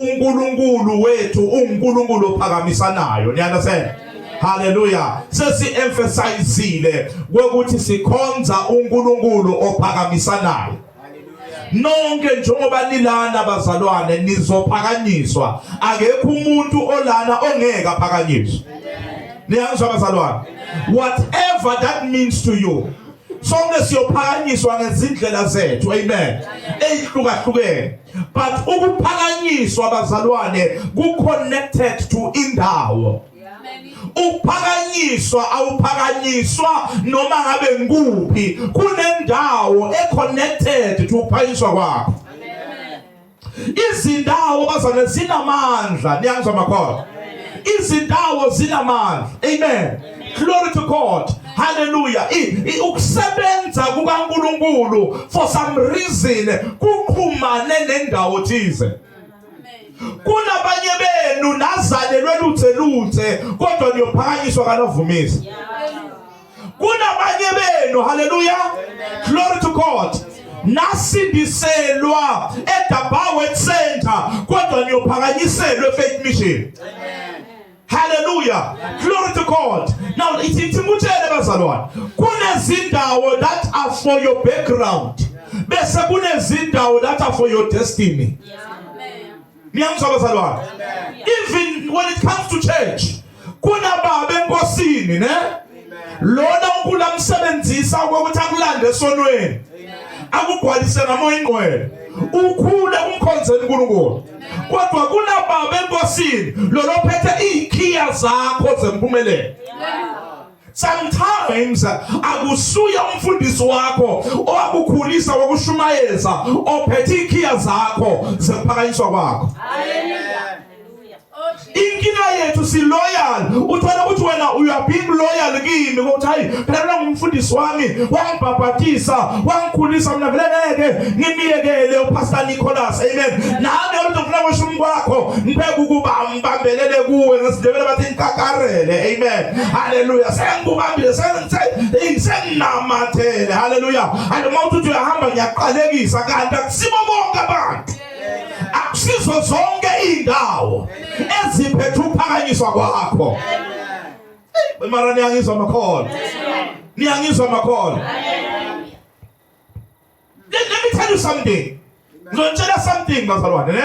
uNkulunkulu wethu uNkulunkulu ophakamisanayo. Ni understand? Hallelujah. Sesi emphasizile ukuthi sikhonza uNkulunkulu ophakamisanayo. Nonke njengoba nilana bazalwane nizophakanyiswa. Akekho umuntu olana ongeke aphakanyiswe. Niyangizwa bazalwane? Whatever that means to you. Sonke siyophakanyiswa ngezindlela zethu. Amen. Ezihlukahlukene. But ukuphakanyiswa bazalwane ku connected to indawo. Ukuphakanyiswa awuphakanyiswa noma ngabe ngikuphi, kunendawo e-connected to ukuphakanyiswa kwakho. Izindawo bazalwane zinamandla, niyangizwa makhona? Izindawo zinamandla. Amen. Glory to God. Hallelujah. Ukusebenza kukaNkuluNkulu for some reason kuxhumane nendawo thize. Kunabanye benu nazalelwe luthe luthe kodwa niyophakanyiswa kanovumisa. Kunabanye benu, haleluya, glory to God, nasindiselwa eDabawe Center kodwa niyophakanyiselwa eFaith Mission. Hallelujah. Glory to God. Now ithi ngikutshele bazalwane, kunezindawo that are for your background. Bese kunezindawo that are for your destiny. Niyangizwa bazalwane? Even when it comes to church, kunababa enkosini ne? Lona uNkulunkulu amsebenzisa ukuthi akulande esonweni. Akugcwalise ngamoya ingcwele. Ukhule umkhonzeni uNkulunkulu. Kodwa kunababa enkosini lolo phethe izikhiya zakho zempumelelo. Sometimes akusuye umfundisi wakho owakukhulisa wakushumayeza ophethe ikhiya zakho zekuphakanyiswa kwakho. Inkinga yethu si loyal, uthola ukuthi wena you are being loyal kimi ukuthi hayi phela lo ngumfundisi wami wangibhabhatisa wangikhulisa mina vele ngeke ngimiyekele uPastor Nicholas. Amen. Nami kodwa ngifuna ngisho umkwakho ngibeke ukuba ngibambelele kuwe ngesiNdebele bathi ngikakarele. Amen. Haleluya. Sengikubambile, senginamathele. Haleluya. Haleluya. Uma uthi uyahamba ngiyaqalekisa kanti akusibo bonke abantu. Akusizo zonke izindawo eziphethe ukuphakanyiswa kwakho. Mara niyangizwa makholwa? Niyangizwa makholwa? Let me tell you something. Ngizonitshela something bazalwane ne?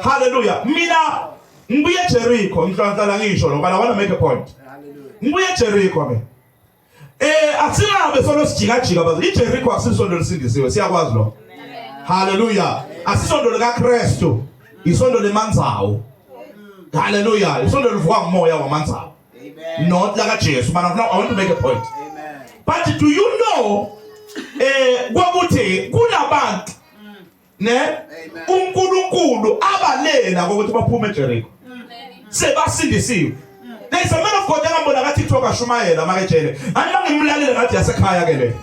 Hallelujah. Mina ngibuye eJericho, ngihlala ngisho lo, but I want to make a point. Ngibuye eJericho mina. Asingabe solo sijikajika bazo. IJericho akusisondo lisindisiwe, siyakwazi lo. Hallelujah. Asisondo likaKristu. Isondo lemanzawo. Hallelujah. Isondo livuka ngumoya wamanzawo. Amen. Not laka Jesu. But now I want to make a point. Amen. But do you know kwakuthi kunabantu ne uNkulunkulu abalela ukuthi baphume eJericho sebasindisiwe. There is a man of God engambona ka TikTok ashumayela makejele. Ani mangimlalele ngathi yasekhaya ke le.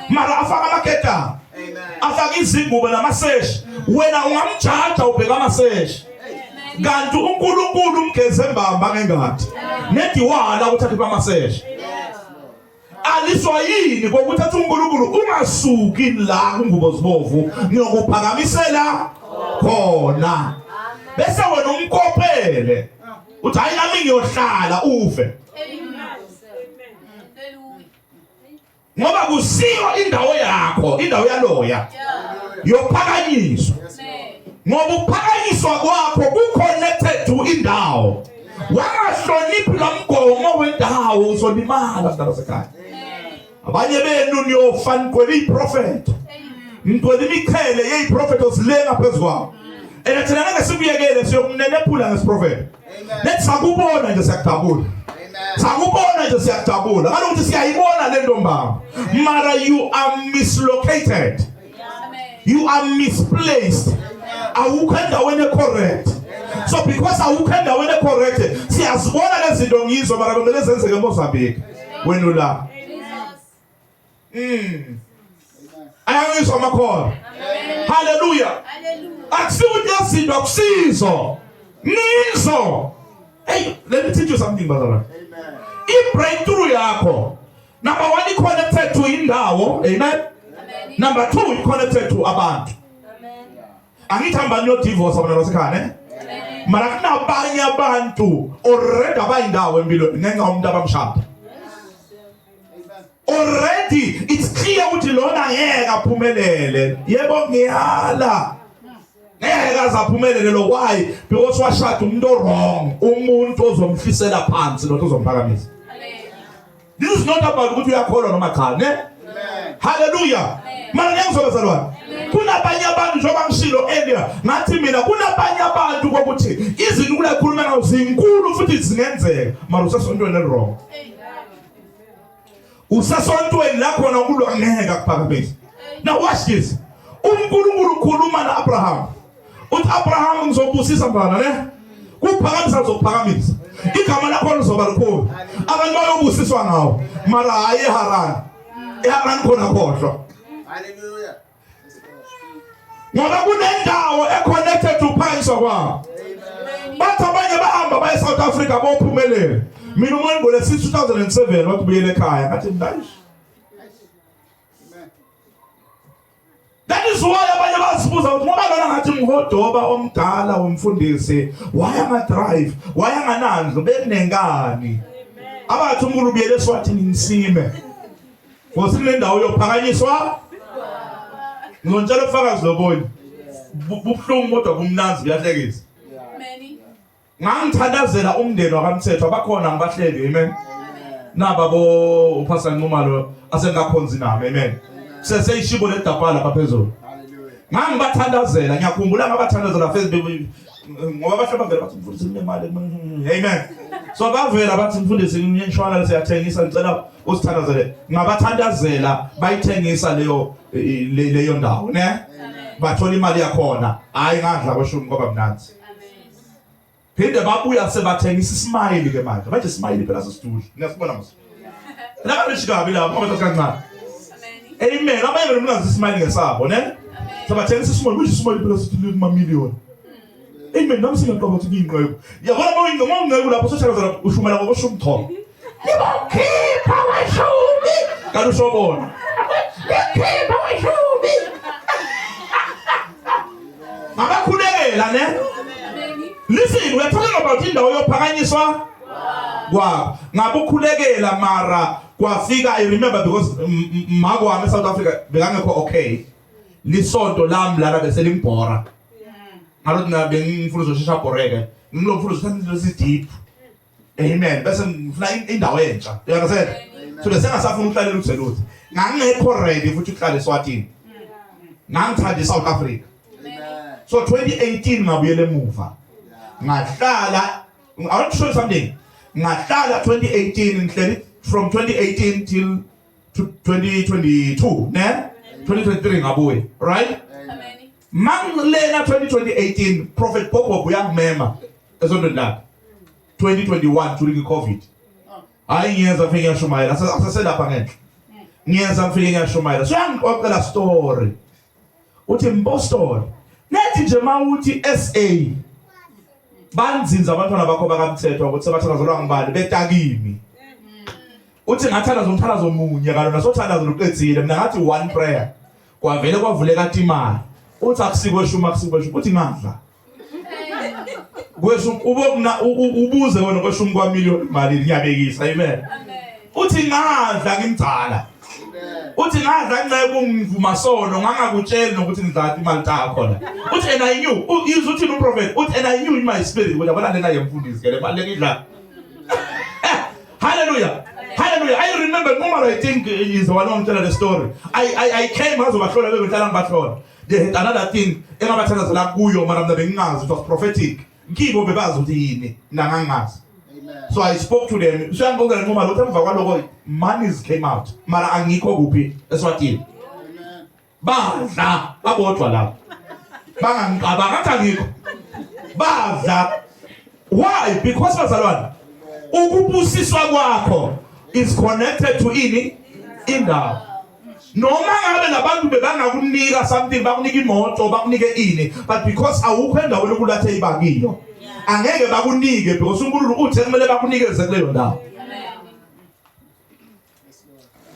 Mara afaka amaketanga. Afaka izingubo namaseshi. Wena ungamjaja ubheka amaseshi. Kanti uNkulunkulu umgeze mbamba ngengadi. Nediwala ukuthatha amaseshi. Aliswa yini kokuthi athi uNkulunkulu ungasuki la kungubo zibovu ngiyokuphakamisela khona. Bese wena umkopele uthi hayi nami ngiyohlala ufe. Ngoba kusiyo indawo yakho, indawo yaloya yophakanyiswa. Ngoba ukuphakanyiswa kwakho ku-connected to indawo. Wangahloniphi lo mgomo wendawo uzolimala mntana wasekhaya. Abanye benu niyofa nigcwele iprofetho, nigcwele imiqhele yeyiprofetho zilenga phezu kwawo. And thina ngeke sikuyekele, siyokunenephula ngesiprofetho. Lethi sakubona nje siyakujabula, sakubona nje siyakujabula kalokuthi siyayibona le ntombama, mara you are mislocated, you are misplaced, awukho endaweni ecorrect. So because awukho endaweni ecorrect, siyazibona lezi zinto ngizwa mara kumele zenzeke eMozambique, wena ula. Ayangizwa amakholwa? Haleluya. Akusiwo izinto akusizo nizo. Hey, let me teach you something bazalwane. I-breakthrough yakho number 1 i-connected to indawo. Amen. Number 2 i-connected to abantu. Angithi hambani yo divorce abana basekhaya ne? Mara kunabanye abantu already abayindawo empilweni ngenxa yomuntu abamshada. Already it's clear ukuthi lona ngeke aphumelele. Yebo ngiyala. Ngeke azaphumelele lo why? Because washada umuntu wrong, umuntu ozomfisela phansi not ozomphakamisa. This is not about ukuthi uyakholwa noma cha, ne? Hallelujah. Mara ngiyangizwa bazalwane. Kunabanye abantu njengoba ngishilo earlier, ngathi mina kunabanye abantu kokuthi izinto kula khuluma ngazo zinkulu futhi zingenzeka, mara usesontweni elwrong. Usesontweni la khona ukulwa ngeke akuphakamisa. Now watch this. uNkulunkulu ukhuluma naAbraham. Uthi Abraham ngizobusisa mfana ne? Kuphakamisa ngizokuphakamisa. Igama lakho lizoba likhulu. Abantu bayobusiswa ngawo. Mara hayi eHaran. EHaran khona khohlwa. Hallelujah. Ngoba kunendawo econnected to phanyiswa kwabo. Bathi abanye bahamba baye South Africa bophumelela. Mina umuntu ngole 2007 wathi buyele ekhaya ngathi ndayish. That is why abanye bazibuza ukuthi ngoba lona ngathi mhodoba omdala womfundisi why anga drive why anganandlu bekunenkani abathi umuntu ubuyele eSwatini ngisime Nkosi kunendawo yophakanyiswa Ngizontshela ubufakazi lobonye bubuhlungu kodwa bumnanzi buyahlekisa Ngangithandazela umndeni wakaMthetho abakhona ngibahleli amen. Naba bo uPastor Nxumalo asengakhonzi nami amen. Seseyishibo ledabha lapha phezulu. Ngangibathandazela ngiyakhumbula ngabathandazela Facebook ngoba bahle bavela bathi mfundisi kunemali amen. So bavela bathi mfundisi inshwala siyathengisa ngicela usithandazele. Ngabathandazela bayithengisa leyo leyo ndawo ne. Bathola imali yakhona hayi ngadla kweshumi kwaba mnanzi. Phinde babuya sebathengisa ismile ke manje. Manje ismile phela sesiduhle. Niyasibona mos. Laba rich kabi laba ngoba kancane. Amen. Abanye benu mnazi ismile ngesabo, ne? Sebathengisa ismile, kusho ismile phela sithi kuma million. Amen. Nami singaqaba ukuthi ngiyinqeko. Yabona uma uyinqeko lapho soshakaza ushumela ngokushuma choma. Nibokhipha weshumi. Kanti usho bona. Nikhipha weshumi. Ngabakhulekela ne? Listen, we are talking about indawo yophakanyiswa kwabo. Ngabukhulekela mara kwafika I remember because mako wami eSouth Africa bekangekho okay. Lisonto lami lana bese limbhora. Ngalothi mina bengifuna uzoshesha bhoreke. Ngilomfuna uzothatha izinto ezi deep. Amen. Bese ngifuna indawo entsha. You understand? So bese ngasafuna ukuhlalela uthe lutho. Ngangekho ready futhi ukuhlala eSwatini. Ngangithanda iSouth Africa. So 2018 ngabuyela emuva. Ngahlala I want to show you something. Ngahlala 2018 ngihleli from 2018 till 2022, ne? 2023 ngabuya, right? Amen. Mangilena 2018 Prophet Bobo uyangimema esontweni lakhe. 2021 during iCovid. Hayi ngiyeza ngifike ngiyashumayela asaselapha ngenhla. Ngiyeza ngifike ngiyashumayela. So uyangixoxela story. Uthi mpostoli nethi nje mawuthi SA banzinza abantwana bakho bakamthetho ukuthi sebathandazelwa ngubani betakimi. Uthi ngathandaza umthandazo munye kalona sothandazo luqedzile mina ngathi one prayer. Kwavele kwavuleka timali. Uthi akusikwe shumi akusikwe shumi uthi ngadla. Kweshumi ubokuna ubuze wena kweshumi kwa million imali ngiyabekisa amen. Uthi ngadla ngimdala. Uthi ngadla nceku ngivuma sono ngangakutsheli nokuthi ngidla imali takho la. Uthi and I knew izwe uthi no prophet uthi and I knew in my spirit ukuthi yabona lena yemfundisi ke le mali ngidla. Hallelujah. Hallelujah. I remember Nxumalo I think is the one ongitshela the story. I came ngazobahlola bebehlala ngibahlola. They had another thing engabathandazela kuyo mara mina bengingazi it was prophetic. Kibo bebazi ukuthi yini mina ngangingazi. So I spoke to them. Usuyangibongela Nxumalo uthi emva kwaloko monies came out. Mara angikho kuphi eSwatini. Badla babodwa lapho. Bangangicabanga ngathi angikho. Badla. Why? Because bazalwane ukubusiswa kwakho is connected to ini indawo. Noma ngabe labantu bebangakunika something bakunike imoto bakunike ini but because awukho endaweni okulathe ibakiyo angeke bakunike because uNkulunkulu uthe kumele bakunikeze kuleyo ndawo.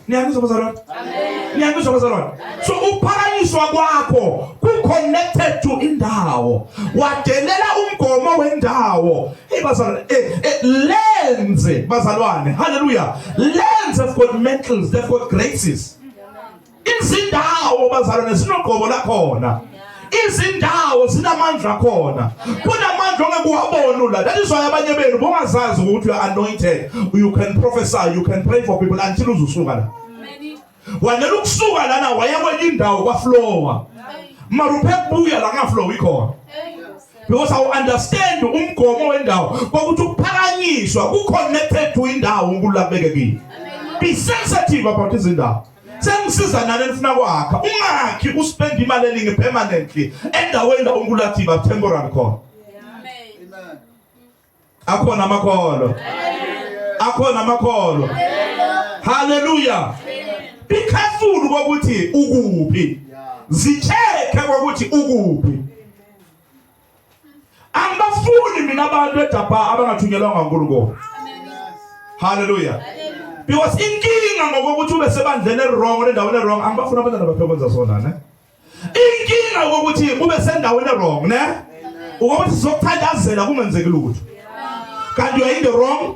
Niyangizwa bazalwane? Amen. Niyangizwa bazalwane? So ukuphakanyiswa kwakho ku connected to indawo. Wadelela umgomo wendawo. Hey bazalwane, lenze bazalwane. Hallelujah. Lands have got mantles, they've got graces. Izindawo bazalwane zinogqobo lakhona. Izindawo zinamandla khona. Kunamandla ongeke uwabone la. That is why abanye benu bongazazi ukuthi you are anointed. You can prophesy, you can pray for people until uzusuka la. Wanela ukusuka lana waya kwenye indawo kwaflowa. Mara uphe kubuya la ngaflow ikhona. Because I understand umgomo wendawo kokuthi ukuphakanyiswa ku connected to indawo uNkulunkulu abeke kiyo. Be sensitive about izindawo. Sengisiza nani nifuna kwakha. Ungakhi uspend imali eningi permanently endaweni la uNkulunkulu athi ba temporary khona. Amen. Akhona amakholwa. Akhona amakholwa. Hallelujah. Be careful kokuthi ukuphi. Zicheke kokuthi ukuphi. Angibafuni mina abantu eJapan abangathunyelwanga uNkulunkulu. Hallelujah. Because inkinga ngokuthi ube sebandleni eliwrong endaweni ewrong angibafuni abantwana baphe kwenza sona ne. Inkinga ukuthi ube sendaweni ewrong ne. Ukuthi sizokuthandazela kungenzeki lutho. Kanti you are in the wrong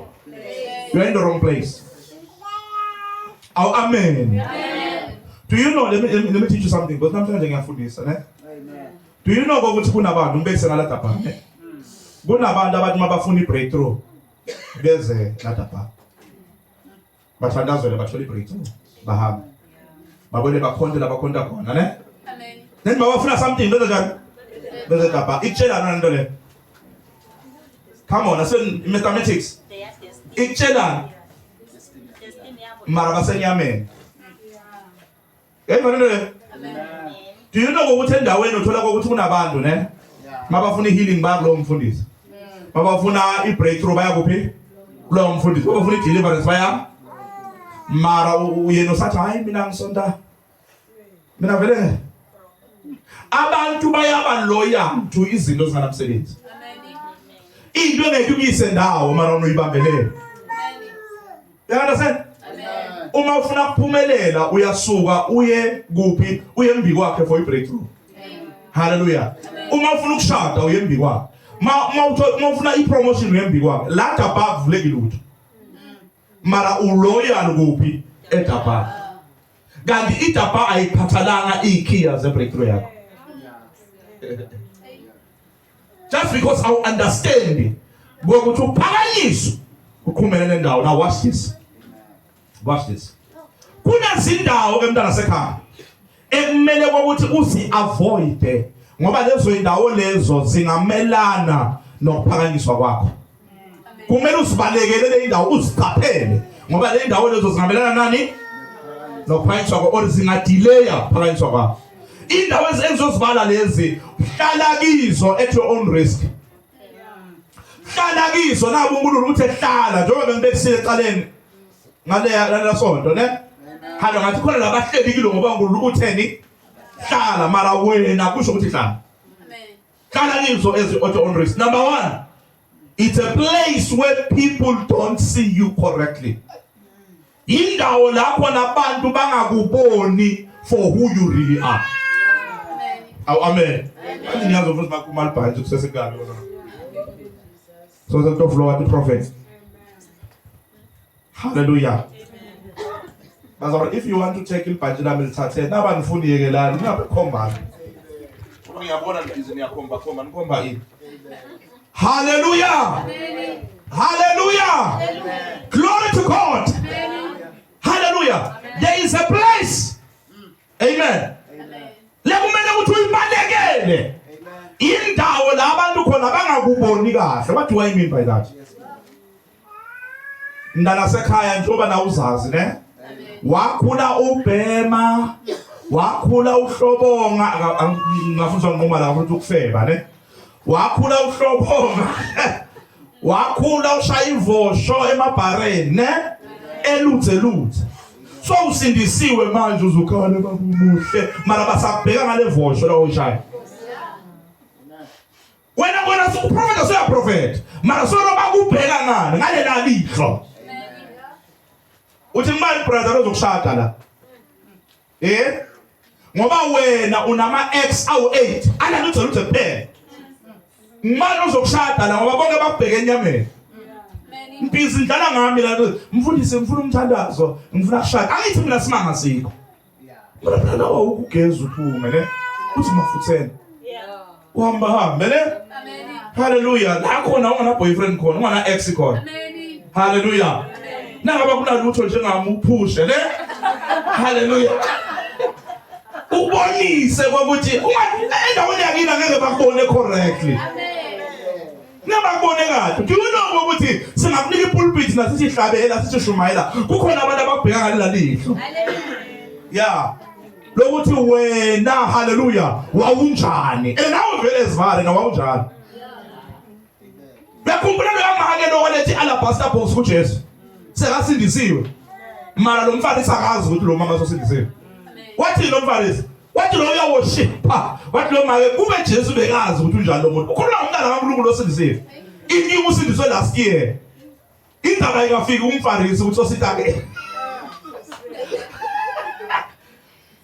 you are in the wrong place. Aw amen. Do you know let me teach you something because namhlanje ngiyafundisa ne. Do you know ukuthi kunabantu ngibekise ngaladabha ne? Kunabantu abathi mabafuna i-breakthrough beze ladabha. Bathandazele bathola i-breakthrough bahamba. Babone bakhonte la bakhonta khona ne? Amen. Then bawafuna something beze njani? Beze dabha. Itshelana lento le. Come on, ase mathematics. Itshelana mara basenyameni. Yayivana le. Do you know ukuthi endaweni uthola ukuthi kunabantu ne? Mabafuna i-healing baya kulowo mfundisi. Mabafuna i-breakthrough baya kuphi? Kulowo mfundisi. Mabafuna i-deliverance baya mara yena usathi hayi mina ngisonta. Mina vele abantu bayaba loyal to izinto ezinganamsebenzi. Into engeke ukuyise ndawo mara unuyibambelele. You understand? Amen. Uma ufuna ukuphumelela uyasuka uye kuphi? Uye embi kwakhe for i-breakthrough. Hallelujah. Uma ufuna ukushada uye embi kwakhe. Ma ufuna i-promotion uye embi kwakhe. La dabha kuvuleki lutho. Mara uloyal kuphi? Edabha. Kanti idabha ayiphathalanga ikhiya ze breakthrough yakho. Just because I understand ngokuthi uphakanyiswe uqhumele nendawo. Now watch this. Watch this. Kunezindawo ke mntana sekhaya ekumele ukuthi uzi avoid ngoba lezo indawo lezo zingamelana nokuphakanyiswa kwakho. Kumele uzibalekele le indawo uziqaphele ngoba le indawo lezo zingamelana nani nokuphakanyiswa kwakho or zingadelaya ukuphakanyiswa kwakho. Indawo engizozibala lezi hlala kizo at your own risk. Hlala kizo nabu uNkulunkulu uthe hlala njengoba bengibekisile ecaleni ngaleya lalela sonto ne. Halo ngathi khona labahleli kilo ngoba uNkulunkulu utheni hlala mara wena kusho ukuthi hlala. Hlala kizo as at your own risk. Number 1, it's a place where people don't see you correctly. Indawo lapho nabantu bangakuboni for who you really are. Aw amen. Manje niyazi futhi bakhuluma libhantshi kusesekabi kodwa. So sekutofulowa the prophet. Hallelujah. Bazalwane, if you want to take ilibhantshi lami lithathe, naba nifuni yekelani, ningabe khombani. Ngoba ngiyabona nibhizi niyakhomba khomba, nikhomba ini. Hallelujah. Hallelujah. Glory to God. Hallelujah. There is a place. Amen. Lekumele ukuthi uyibalekele. Indawo la abantu khona bangakuboni kahle. What do I mean by that? Mntana sekhaya njengoba na uzazi ne? Wakhula ubhema, wakhula uhlobonga, ngafundiswa nquma la ukuthi ukufeba ne? Wakhula uhlobonga. Wakhula ushaya ivosho emabhareni ne? Eluthe luthe. So usindisiwe manje uzukhala baba umuhle mara basabheka ngale vosho la oyishaya. Wena bona usuprofeta usuyaprofeta mara solo bakubheka ngani ngalela lihlo. Uthi ngibani brother ozokushada la? Eh? Ngoba wena unama ex awu8 alalutho lutho kuphela. Ngibani ozokushada la ngoba bonke bakubheke enyameni. Ngibhizi ngidlala ngami la mfundisi ngifuna umthandazo ngifuna kushada. Angithi mina simanga sikho. Mina phela nawe ukugeza uphume ne. Uthi mafutheni. Uhamba hambe ne. Hallelujah. La khona ungana boyfriend khona, ungana ex khona. Hallelujah. Nangaba kunalutho njengami uphushe ne. Hallelujah. Ubonise ukuthi endaweni yakini angeke bakubone correctly. Amen. Nabakubone kahle. Do you know ukuthi singakunika ipulpit nasithi hlabela sithi shumayela kukhona abantu abakubheka ngalela lihlo. Yeah. Lokuthi wena hallelujah wawunjani? And nawe vele ezivale na wawunjani? Uyakhumbula lo yamake lo walethi alabaster box kuJesu. Sekasindisiwe. Mara lo mfarisi akazi ukuthi lo mama sosindisiwe. Wathi lo mfarisi Wathi lo uyawoshipha. Wathi lo make kube Jesu bekazi ukuthi unjani lo muntu. Ukhuluma ngomntana kaNkulunkulu osindisiwe. Inkinga usindiswe last year. Indaba ingafiki umfarisi ukuthi ositake.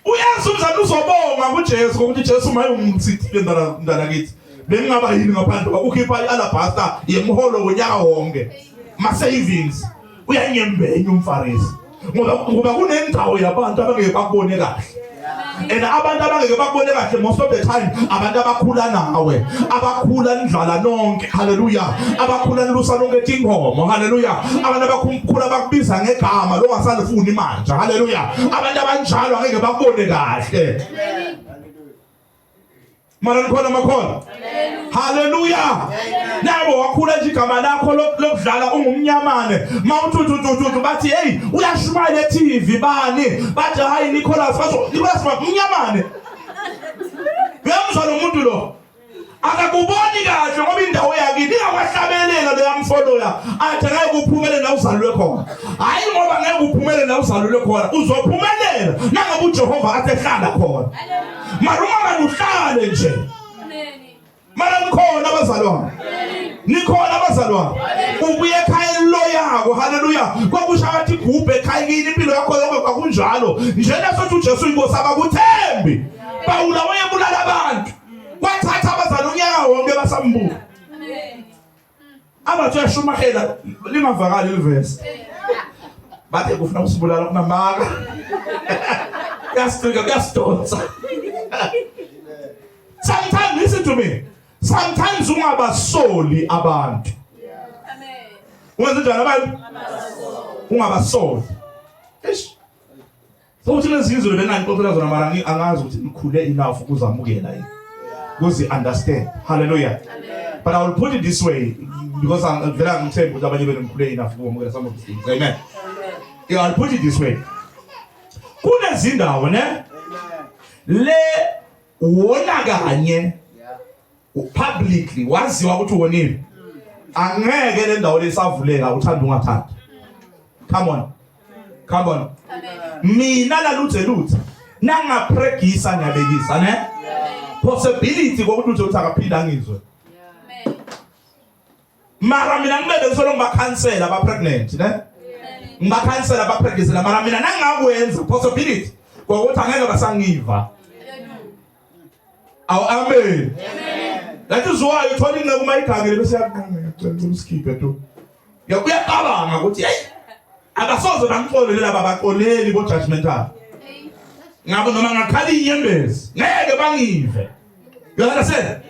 Uyazi umzali uzobonga kuJesu ngokuthi Jesu maye umsithile mntana mntana kithi. Bengingaba yini ngaphandle kwakukhipha ialabaster yemholo wonyaka wonke. Ma savings. Uyanyembenya umfarisi. Ngoba ngoba kunendawo yabantu abangeke bakubone kahle. And abantu abangeke bakubone kahle most of the time abantu abakhula nawe abakhula nidlala nonke haleluya abakhula nilusa lonke tingomo haleluya abantu abakhula bakubiza ngegama longasalifuni manje haleluya abantu abanjalo angeke bakubone kahle. Mara nikhona makhona. Haleluya. Nabo wakhula nje igama lakho lokudlala ungumnyamane. Mawuthuthuthuthu bathi hey uyashumayela eTV bani? Bathi hayi Nicholas basho Nicholas mnyamane. Uyamzwa lo muntu lo. Akakuboni kahle ngoba indawo yakini ingakwahlabelela loyamfoloya athi ngeke uphumelele la uzalelwe khona. Hayi ngoba ngeke uphumelele la uzalelwe khona uzophumelela nangabe uJehova athi ehlala khona. Mara uma uhlale nje. Mara nikhona abazalwane. Nikhona abazalwane. Ubuye ekhaya loyako haleluya. Kwakusha bathi gubhe ekhaya kini impilo yakho yonke kwakunjalo. Njena sothi uJesu inkosi abakuthembi. Pawula wayebulala abantu. Kwathatha abazali unyaka wonke basambuka. Abathi uyashumayela lingavakali livesi. Bathe kufuna usibulala kunamanga. Kuyasicika kuyasidonsa. Sometimes listen to me. Sometimes ungabasoli abantu. Amen. Ungenza njani abantu? Ungabasoli. Eish. Sokuthi lezi zinto benangixoxela zona mara angazi ukuthi ngikhule enough ukuzamukela yini. Kuzi understand. Hallelujah. Amen. But I will put it this way because I'm vele angithembi ukuthi abanye benu ngikhule enough ukwamukela some of these things. Amen. Yeah, I'll put it this way. Kunezindawo ne le wona kanye publicly waziwa ukuthi wonile angeke le ndawo lesavuleka uthanda ungathandi come on come on mina laluthe luthe nangapregisa ngiyabekisa ne possibility kokuthi uthe uthi akaphinda ngizwe mara mina ngibe bengisolo ngibakhansela aba pregnant ne ngibakhansela aba pregnant mara mina nangakwenza possibility kokuthi angeke basangiva. Awu amen. That is why uthola inceku uma igangile bese yakunqanga ngiyacela usikhiphe tu. Uyacabanga ukuthi hey abasoze bangixolele laba baxoleli bo judgmental. Ngabo noma ngakhala inyembezi ngeke bangive. You understand?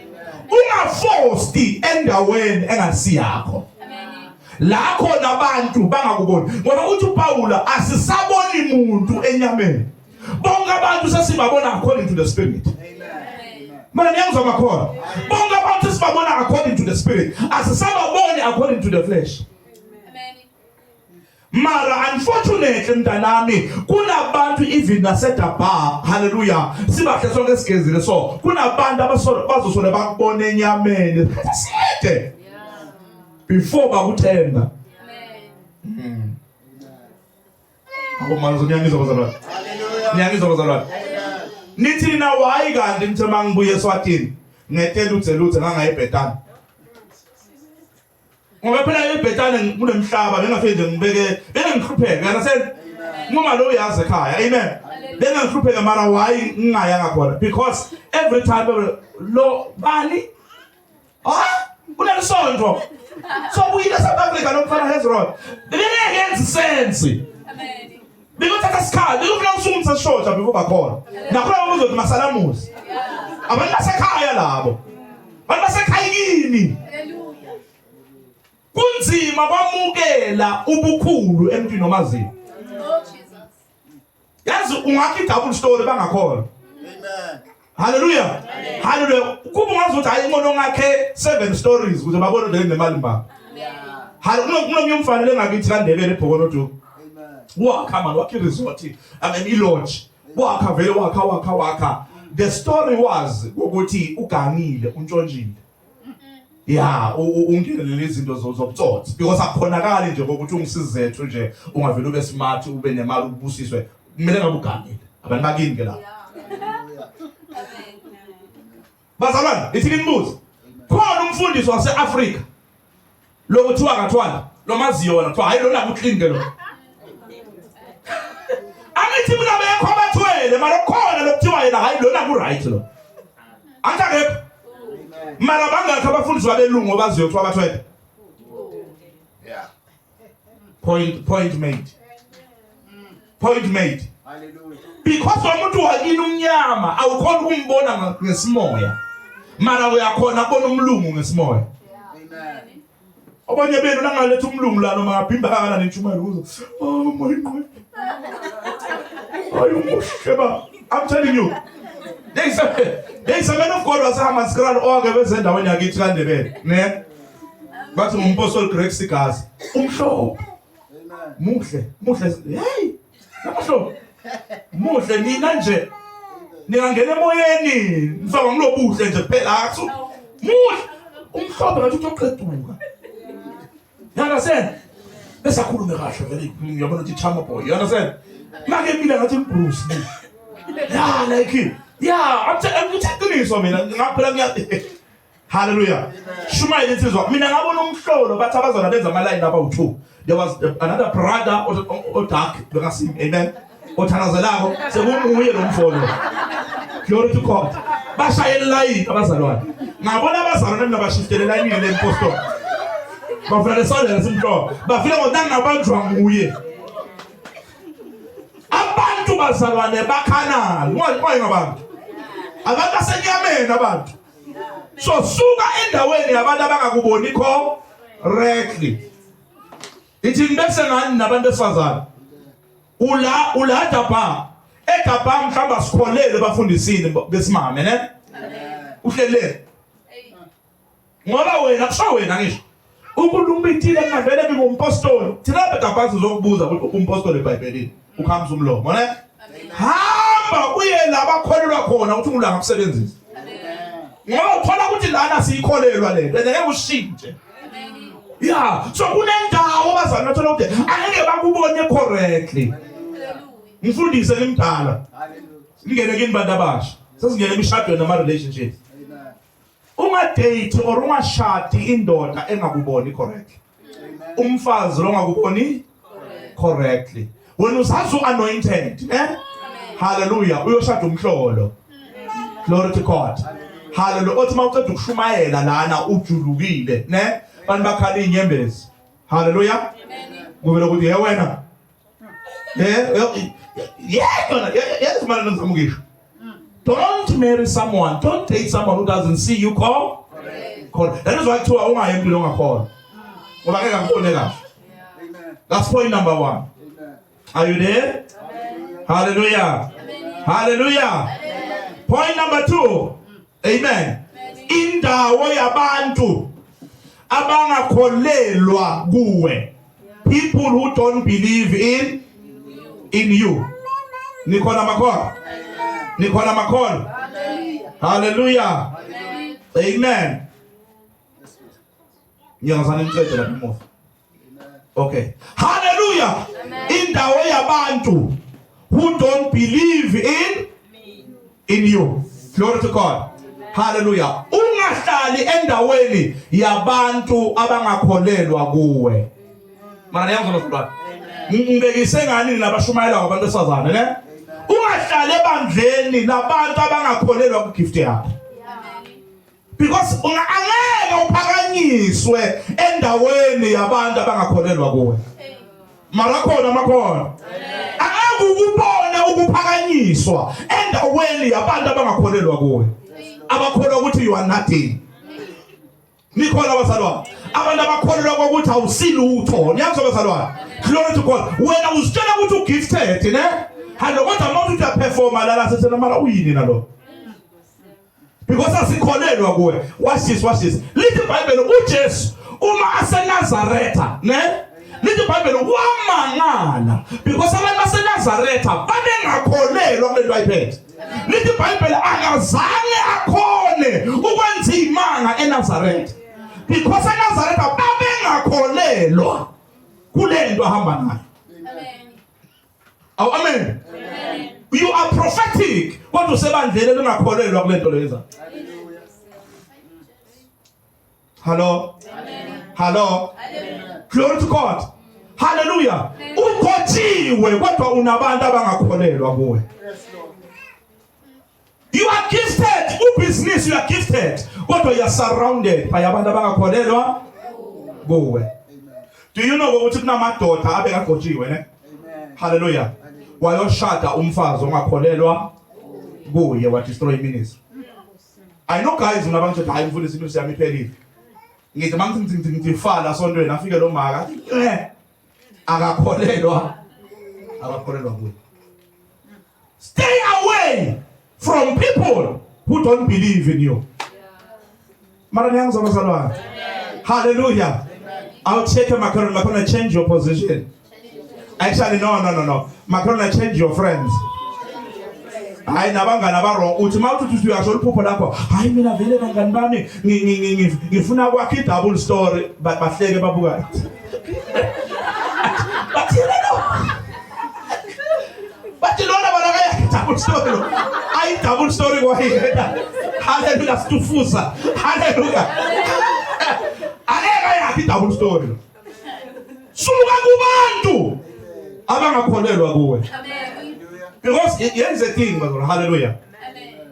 Ungafosti endaweni engasiyakho. La khona abantu bangakuboni ngoba uthi uPaula asisaboni muntu enyameni. Bonke abantu sesibabona according to the spirit. Mana niyangizwa makhona. Bonke abantu sesibabona according to the spirit. Asisababoni according to the flesh. Mara unfortunately mntanami kunabantu even naseDaba hallelujah sibahle sonke sigezile so kunabantu abasolo bazosole bakubona enyameni side before bakuthemba. Amen. Akumanje niyangizwa bazalwane. Niyangizwa bazalwane. Nithi na why kanti ngithe mangibuye eSwatini ngetela uthe luthe ngangayibhetana. Ngoba phela ibhetana kunemhlaba bengafike nje ngibeke bengihlupheka understand? Noma lo uyazi ekhaya. Amen. Bengangihlupheka mara why ngingayanga khona? Because every time lo bani Ah, unelisonto. So buyile South Africa lo mfana Hezron. Bengeke yenze sense. Amen. Bekuthatha isikhathi, bekufuna usungumsa shota before bakhona. Nakhona uzothi masalamuzi. Abantu basekhaya labo. Abantu basekhaya kini. Hallelujah. Kunzima kwamukela ubukhulu emntwini omaziyo. Oh Jesus. Yazi ungakha i-double story bangakholwa. Amen. Hallelujah. Hallelujah. Kuba ungazi ukuthi hayi inqono ngakhe seven stories ukuze babone ukuthi nemali mba. Hallelujah. Kunomnye umfana lengakithi kaNdebele eBhokonodu. Amen. Wakha man wakhe resort. I mean i-lodge. Wakha vele wakha wakha wakha. The story was ukuthi ugangile untshontshile. Ya ungenelele izinto zobutsotsi because akukhonakali nje ngokuthi ungisizethu nje ungavele ube smart ube nemali ubusiswe kumele ngabe ugangile. Abantu bakini ke lapho. Bazalwane, ithi nginibuze. Khona umfundisi wase-Afrika lokuthiwa kathwala lomaziyo wona kuthiwa hayi lona kuclean ke lo. Angithi mina bekho abathwele mara kukhona lokuthiwa yena hayi lona ku right lo. Angithi akekho. Mara bangakho abafundisi babelungu abaziyo kuthiwa abathwele. Yeah. Point made. Point made. Hallelujah. Because umuntu wakini umnyama awukhona ukumbona ngesimoya. Mara uyakhona kubona umlungu ngesimoya. Amen. Abanye benu nangaletha umlungu la noma ngabhimba kangakanani intshumayelo kuzo. Oh my God. Ayi umuhle ba. I'm telling you. There is a man of God waseHammanskraal owake beze endaweni yakithi kaNdebele, ne? Bathi ngumpostoli Greg Sigazi. Umhlophe. Amen. Muhle, muhle. Hey. Namahlo. Muhle nina nje. Ningangena emoyeni, nifaka ngilobuhle nje kuphela. Aksu. Muhle. Umhlophe ngathi utoqeduka. You understand? Bese akhulume kahle vele ngiyabona ukuthi charmer boy. You understand? Make mina ngathi Bruce Lee. Yeah, like yeah, I'm telling you mina ngaphela ngiya Hallelujah. Shumayela insizwa. Mina ngabona umhlolo bathi abazona benza ama line abawu2. There was another brother o dark bekasim. Amen. Othandazelako sekunguye lo mfolo. Glory to God. Bashaye line abazalwane. Ngabona abazalwane mina bashiftele line le impostoli. Bafuna lesondela simhlolo. Bafika ngokuthi nguye. Abantu bazalwane bakhanala. Ungayi ngabantu. Abantu asenyameni abantu. So suka endaweni yabantu abangakuboni correctly. Ithi ngibese ngani nabantu besifazane. Ula ula daba. Edaba mhlawumbe asikholele bafundisini besimame ne? Uhlelele. Ngoba wena kusho wena ngisho. Ukulumithile ngavele ngingumpostoli. Thina bedaba sizokubuza ukuthi umpostoli eBhayibhelini ukhamisa umlomo ne? Hamba uye la bakholelwa khona ukuthi ungulanga kusebenzisa. Ngoba uthola ukuthi lana siyikholelwa le nto ngeke ushintshe. Yeah, so kunendawo bazalwane bathola ukuthi angeke bakubone correctly. Ngifundise ngimdala. Singene kini bantu abasha. Sesingene emishadweni nama relationships. Ungadate or ungashadi indoda engakuboni correctly. Umfazi lo ongakuboni correctly. Wena uzazi uanointed, eh? Hallelujah. Uyoshada umhlolo. Glory to God. Hallelujah. Othi mawuqeda ukushumayela lana ujulukile, ne? Bantu bakhala inyembezi. Hallelujah. Kuvela ukuthi ye wena. Yeah, yes, man, ngizama ukusho. Don't marry someone, don't date someone who doesn't see you call. Call. That is why kuthiwa ungayi empilweni ongakholwa. Ngoba ngeke akubone kahle. Amen. That's point number 1. Amen. Are you there? Hallelujah. Hallelujah. Point number 2. Amen. Indawo yabantu abangakholelwa kuwe. People who don't believe in you. Nikhona makholwa? Nikhona makholwa? Hallelujah. Amen. Ngiyazana ngicede lapha emuva. Okay. Hallelujah. Indawo yabantu who don't believe in you. Glory to God. Hallelujah. Ungahlali endaweni yabantu abangakholelwa kuwe. Mara niyangizwa bazalwane? Ngibekise ngani nabashumayela kwabantu besifazane ne? Ungahlali ebandleni labantu abangakholelwa ku gift yakho. Because angeke uphakanyiswe endaweni yabantu abangakholelwa kuwe. Mara khona makhona. Angeke ukubone ukuphakanyiswa endaweni yabantu abangakholelwa kuwe. Abakholwa ukuthi you are nothing. Nikhona bazalwane. Abantu abakholelwa ukuthi awusilutho. Niyazwa bazalwane. Glory to God. Wena uzitshela ukuthi ugifted ne? Halo kodwa uma uthi uyaperforma lala sethena mara uyini nalo? Because asikholelwa kuwe. Watch this, watch this. Lithi iBhayibheli uJesu uma aseNazaretha, ne? Lithi iBhayibheli wamangala because abantu baseNazaretha babengakholelwa kulento ayiphethe. Lithi iBhayibheli akazange akhone ukwenza imanga eNazaretha because eNazaretha babengakholelwa kulento ahamba nayo. Amen. Awu amen. You are prophetic kodwa usebandleni elingakholelwa kulento leyenza. Hello. Hello. Glory to God. Hallelujah. Ugcotshiwe kodwa unabantu abangakholelwa kuwe. You are gifted. Ubusiness you are gifted. Kodwa you are surrounded by abantu abangakholelwa kuwe. Do you know ukuthi kunamadoda abekagcotshiwe ne? Hallelujah. Wayoshada umfazi ongakholelwa kuye wa destroy ministry. I know guys unabantu ukuthi hayi mfundisi into yami iphelile. Ngithi mangithi ngithi ngithi fala sontweni afike lo maka athi eh akakholelwa akakholelwa kuye. Stay away from people who don't believe in you. Mara niyangizwa bazalwane. Hallelujah. I'll check Macaroni. Macaroni, change your position. Actually, no, no, no, no. Macaroni, change your friends. Hayi nabangani abarong uthi uma uthi uthi uyasho liphupho lakho hayi mina vele bangani bami ngifuna kwakha i-double story bahleke babuka bathi lo bathi lona bona kayakhe double story lo ayi double story kwayena haleluya situfuza haleluya angeke ayakhe i-double story lo suka kubantu abangakholelwa kuwe because yenze thing bazalwane haleluya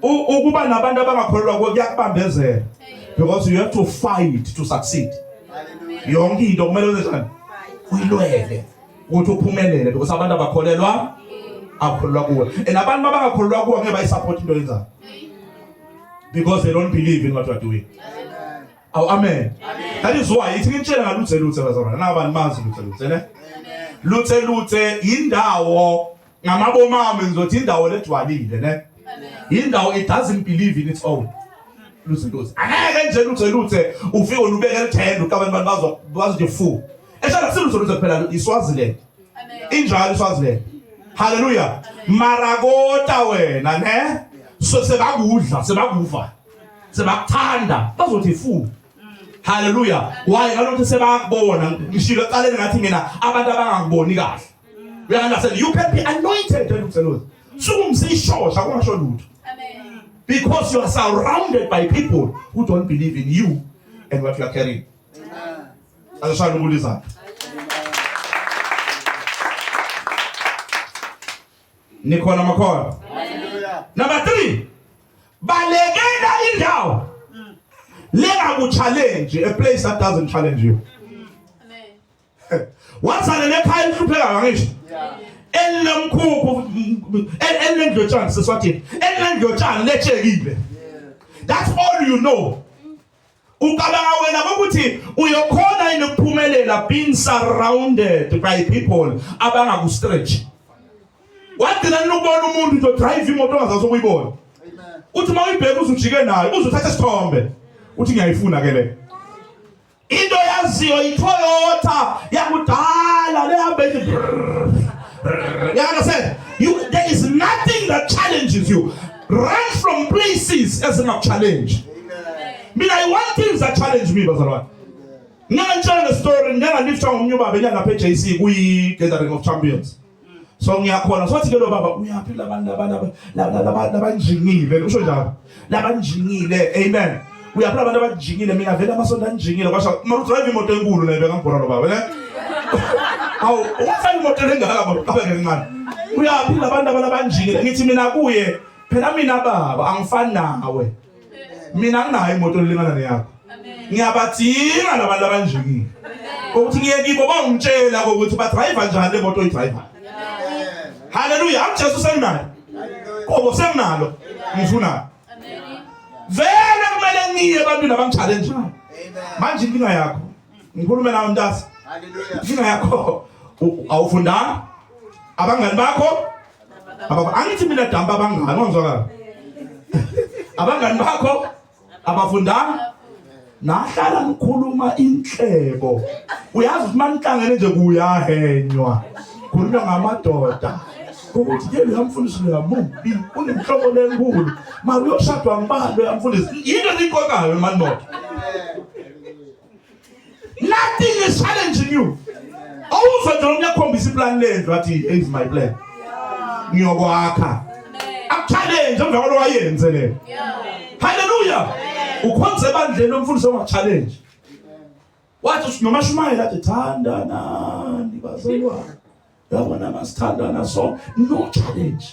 ukuba nabantu abangakholelwa kuwe kuyakubambezela because you have to fight to succeed yonke into kumele wenze njani uyilwele ukuthi uphumelele because abantu abakholelwa akholelwa kuwe and abantu abangakholelwa kuwe ngeke bayisupport into oyenzayo because they don't believe in what you are doing. Awu amen. That is why ithi ngitshela ngaluthe luthe bazalwane nabantu bazi luthe luthe ne. Luthe luthe indawo ngamabomami ngizothi indawo lejwalile ne. Indawo it doesn't believe in its own. Luthe luthe. Angeke nje luthe luthe ufike unubeke lithende uqabani abantu bazo bazothi fu. Eshala siluthe luthe kuphela iSwaziland. Injalo iSwaziland. Hallelujah. Marakota wena ne. So sebakudla sebakuva. Sebakuthanda bazothi fu. Hallelujah. Why kaloku sebakubona ngishilo ecaleni ngathi mina abantu abangakuboni kahle. You understand? You can be anointed and Sukumsishosha kungasho lutho. Amen. Because you are surrounded by people who don't believe in you and what you are carrying. Amen. Azishaya ukulizana. Nikhona makhona. Hallelujah. Number 3. Balekela indawo lengaku challenge a place that doesn't challenge you. Amen. Wazalele ekhaya elihlupheka ngisho. Yeah. Elinomkhukhu elinendlotshana seswatini. Elinendlotshana letshekile. Yeah. That's all you know. Ucabanga wena ukuthi uyokhona yini ukuphumelela being surrounded by people abangakustretch. Wagcina nokubona umuntu uzo drive imoto ongazazi ukuyibona. Amen. Uthi uma uyibheka uzujike nayo uzothatha isithombe. Uthi ngiyayifuna ke le. Into yaziyo iToyota yakudala lehamba ithi You understand? You there is nothing that challenges you. Run from places ezingakuchallenge. Amen. Mina I want things that challenge me bazalwane. Ngiyangitshela le story ngiyangaliftwa ngomunye ubaba enyanga lapha eJC kuyi Gathering of Champions. So ngiyakhona sothi ke lo baba uyaphi labantu laba labanjingile usho njalo. Labanjingile amen. Uyaphi labantu abanjingile mina vele amasonto anjingile kwasho mara udrive imoto enkulu naye bekangibhora lo baba ne. Awu ungafaka imoto lengaka bo qabeke kancane. Uyaphi labantu abalabanjingile ngithi mina kuye phela mina baba angifani nawe. Mina nginayo imoto elingana neyakho. Ngiyabadinga labantu abanjingile. Ukuthi ngiye kibo bangitshela ukuthi ba drive njani le moto oyidrayivayo. Hallelujah, uJesu senginayo. Qobo senginalo. Ngifuna. Vele kumele ngiye ebantwini abangi-challenge. Manje inkinga yakho. Ngikhulume nawe mntasi. Hallelujah. Inkinga yakho awufundanga. Abangani bakho angithi mina dampa abangani wangizwakala. Abangani bakho abafundanga nahlala ngikhuluma inhlebo uyazi ukuthi manihlangene nje kuyahenywa khulunywa ngamadoda ukuthi ke loya mfundisi loya mubi unenhloko lenkulu mara uyoshadwa ngibani loya mfundisi yinto eniyikokayo manimoto nothing is challenging you awuzwa nje umyakhombisa iplan lendlu athi is my plan ngiyokwakha akuchallenge emva kwalo wayenze le haleluya ukhonze ebandleni lomfundisi ongakuchallenge wathi noma shumayela athi thandanani bazalwane yabona masithandana so no challenge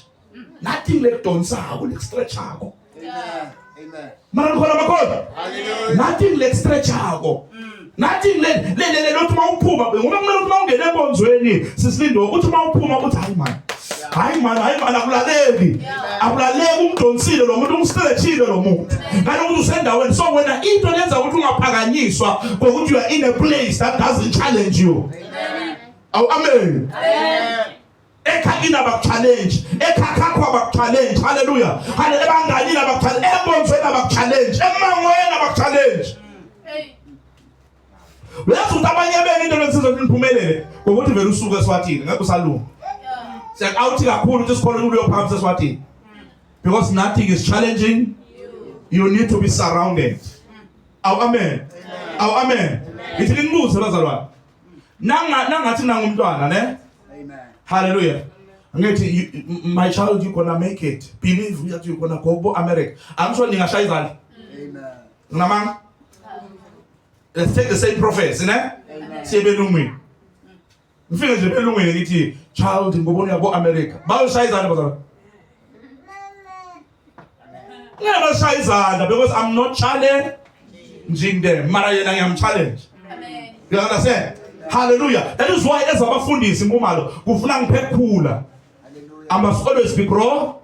nothing lekudonsako lekustretchako Amen. Mara nikhona makhona? Hallelujah. Nothing lekustretchako. Nothing le le le lothi mawuphuma ngoba kumele ukuthi mawungena enkonzweni sisilindo uthi mawuphuma uthi hayi man. Hayi man, hayi man akulaleki. Akulaleki umdonsile lo muntu umstretchile lo muntu. Kaloku usendaweni so wena into lenza ukuthi ungaphakanyiswa ngokuthi you are in a place that doesn't challenge you. Awu amen. Amen. Ekhakini abakuchallenge, ekhakhakho abakuchallenge. Hallelujah. Hallelujah. Ebanganini abakuchallenge, enkonzweni abakuchallenge, emangweni abakuchallenge. Hey. Uyazi ukuthi abanye benu into lensizwa ukuthi niphumelele ngokuthi vele usuke eSwatini ngeke usalunga. Yeah. Siyakawuthi kakhulu ukuthi sikhona ukuthi uyophakamisa eSwatini. Because nothing is challenging you need to be surrounded. Awu amen. Awu amen. Ngithi nginibuze bazalwane. Nanga nangathi nangumntwana ne? Amen. Hallelujah. Ngithi my child you gonna make it. Believe that you gonna go to America. I'm sure ningashaya izandla. Amen. Nginamanga? Let's take the same prophecy ne? Siye belungwini. Ngifike nje belungwini ngithi child ngobona yabo America. Bayoshaya izandla bazalwane. Ngeke bashaya izandla because I'm not challenging them. Mara yena ngiyam challenge. Amen. You understand? Hallelujah. That is why ezabafundisi Nkumalo kufuna ngiphekhula. Hallelujah. I must always be grow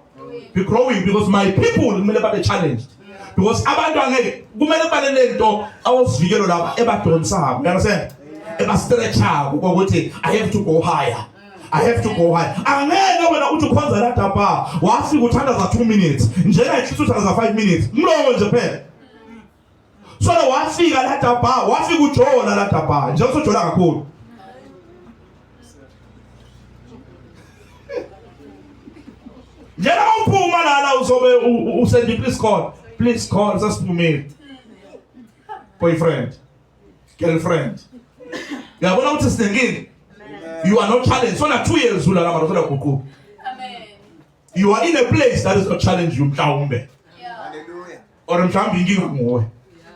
be growing because my people kumele babe challenged. Because abantu angeke kumele kubane lento awusivikelo lapha ebadonsako. You understand? Ebastretchako ukuthi I have to go higher. I have to go higher. Angeke wena uthi ukhonza la daba wafika uthandaza 2 minutes njena ihlisa uthandaza 5 minutes. Mlomo nje phela. So wafika la daba wafika ujola la daba nje usojola kakhulu. Njena uphuma lala uzobe usendi please call. Please call sasiphumile. Boyfriend. Girlfriend. Uyabona ukuthi sinenkinga. You are not challenged. So na 2 years ulala mara usuyaguquka. Amen. You are in a place that is not challenge you mhlawumbe. Yeah. Hallelujah. Or mhlawumbe inkinga nguwe.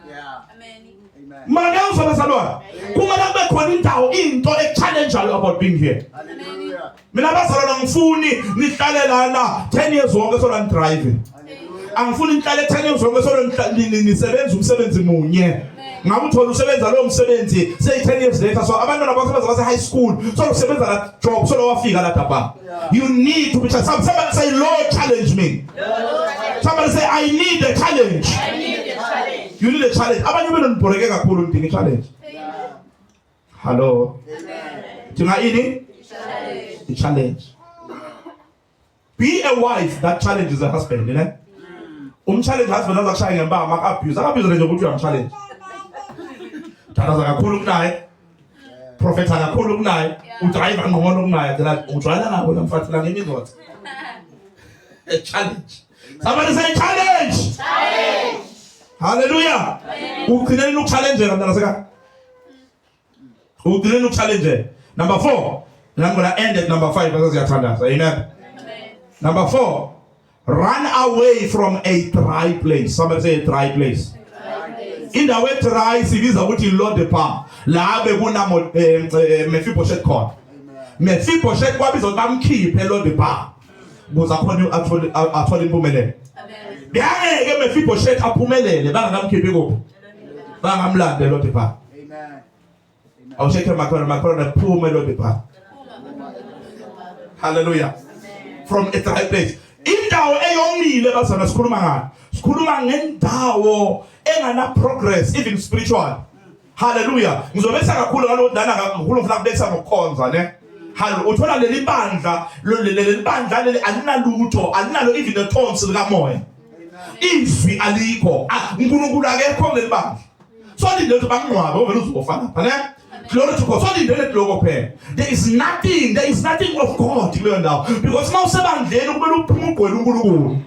Yeah. Amen. Amen. Mara ngeke bazalwane. Kumele kube khona indawo into e-challengeayo about being here. Hallelujah. Mina bazalwane angifuni nihlale lana 10 years wonke solo ni-drive. Hallelujah. Angifuni nihlale 10 years wonke solo nisebenza umsebenzi munye. Ngabe uthola usebenza lowo msebenzi say 10 years later so abantwana bakho sebenza base high school so usebenza la job so wafika la daba. You need to be challenged. Somebody say Lord challenge me. Somebody say I need a challenge. I need a challenge. You need a challenge. Abanye benu nibhoreke kakhulu nidinga i-challenge. Hello. Dinga ini? Challenge. I-challenge. Be a wife that challenges a husband, ne? Umchallenge husband azakushaya ngempama aku-abuse. Aku-abuse nje ukuthi uyamchallenge. Thandaza kakhulu kunaye. Profeta kakhulu kunaye. Udrive ngcono kunaye. Then ujwayela ngabo la mfathi la ngemizotha. A challenge. Somebody say challenge. Challenge. Hallelujah. Ugcineni ukuchallenge mntana seka. Ugcineni ukuchallenge. Number 4. And I'm going to end at number 5 bese siyathandaza. Amen. Amen. Number 4. Run away from a dry place. Somebody say a dry place. Indawo edry sibiza ukuthi Lodebar. La bekuna Mephibosheth khona. Mephibosheth kwabizwa ukuthi bamkhiphe eLodibar ukuze akhone athole athole impumelelo. Beyangeke Mephibosheth aphumelele bangakamkhiphi kuphi? Bangamlande eLodibar. Amen. Awushekhe makhona makhona phuma eLodibar. Hallelujah. From a dry place. Indawo eyomile bazana sikhuluma ngayo. Sikhuluma ngendawo engana progress even spiritual. Hallelujah. Ngizobesa kakhulu ngalokho lana kakhulu ngifuna kubesa ngokukhonza ne. Hallelujah. Uthola leli bandla leli bandla leli alinalutho alinalo even nethonsi likamoya. Izwi alikho. Ah, uNkulunkulu akekho kuleli bandla. So lindele ukuthi bangcwabe ovele uzofa lapha ne. Glory to God. So lindele lokho phela. There is nothing, there is nothing of God kuleyo ndawo. Because uma usebandleni kumele uphume ugcwele uNkulunkulu.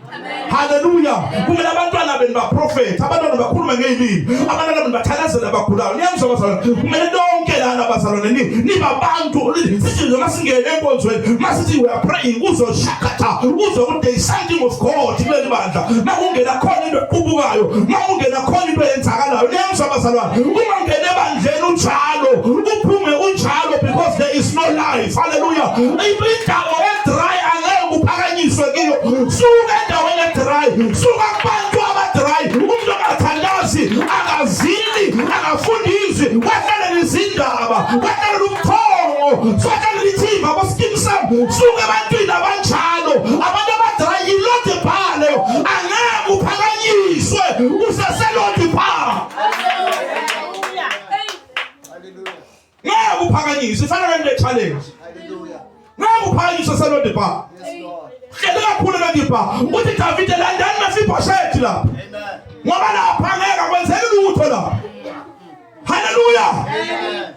Hallelujah. Kumele abantwana benu baprofet, abantwana bakhulume ngezilimi, abantwana benu bathandazele abagulayo. Niyangizwa bazalwane? Kumele lonke lana bazalwane ni nibabantu sithi nje masingene enkonzweni, masithi we are praying uzoshakatha, uzwe ukuthi there is something of God kuleli bandla. Makungena khona into equbukayo, makungena khona into eyenzakalayo. Niyangizwa bazalwane? Uma ungena ebandleni unjalo, uphume unjalo because there is no life. Hallelujah. Indawo edry angeke uphakanyiswe kiyo. Suka endaweni edry, suka kubantu abadry. Umuntu ongathandazi, akazili, akafundi izwi, wahlalela izindaba, wahlalela ubuthongo, wahlalela ithimba boSkeem Saam. Suka ebantwini abanjalo, abantu abadry yilode bhale, angeke uphakanyiswe useselode bhale. Hallelujah. Hallelujah. Ngeke uphakanyiswe ifana nento challenge. Hallelujah. Ngeke uphakanyiswe selode bar. Yes, Lord. Hlele kakhulu elode bar. Uthi Davide landani Mephibosheth lapha. Amen. Ngoba lapha ngeke akwenzeki lutho lapha. Hallelujah. Amen.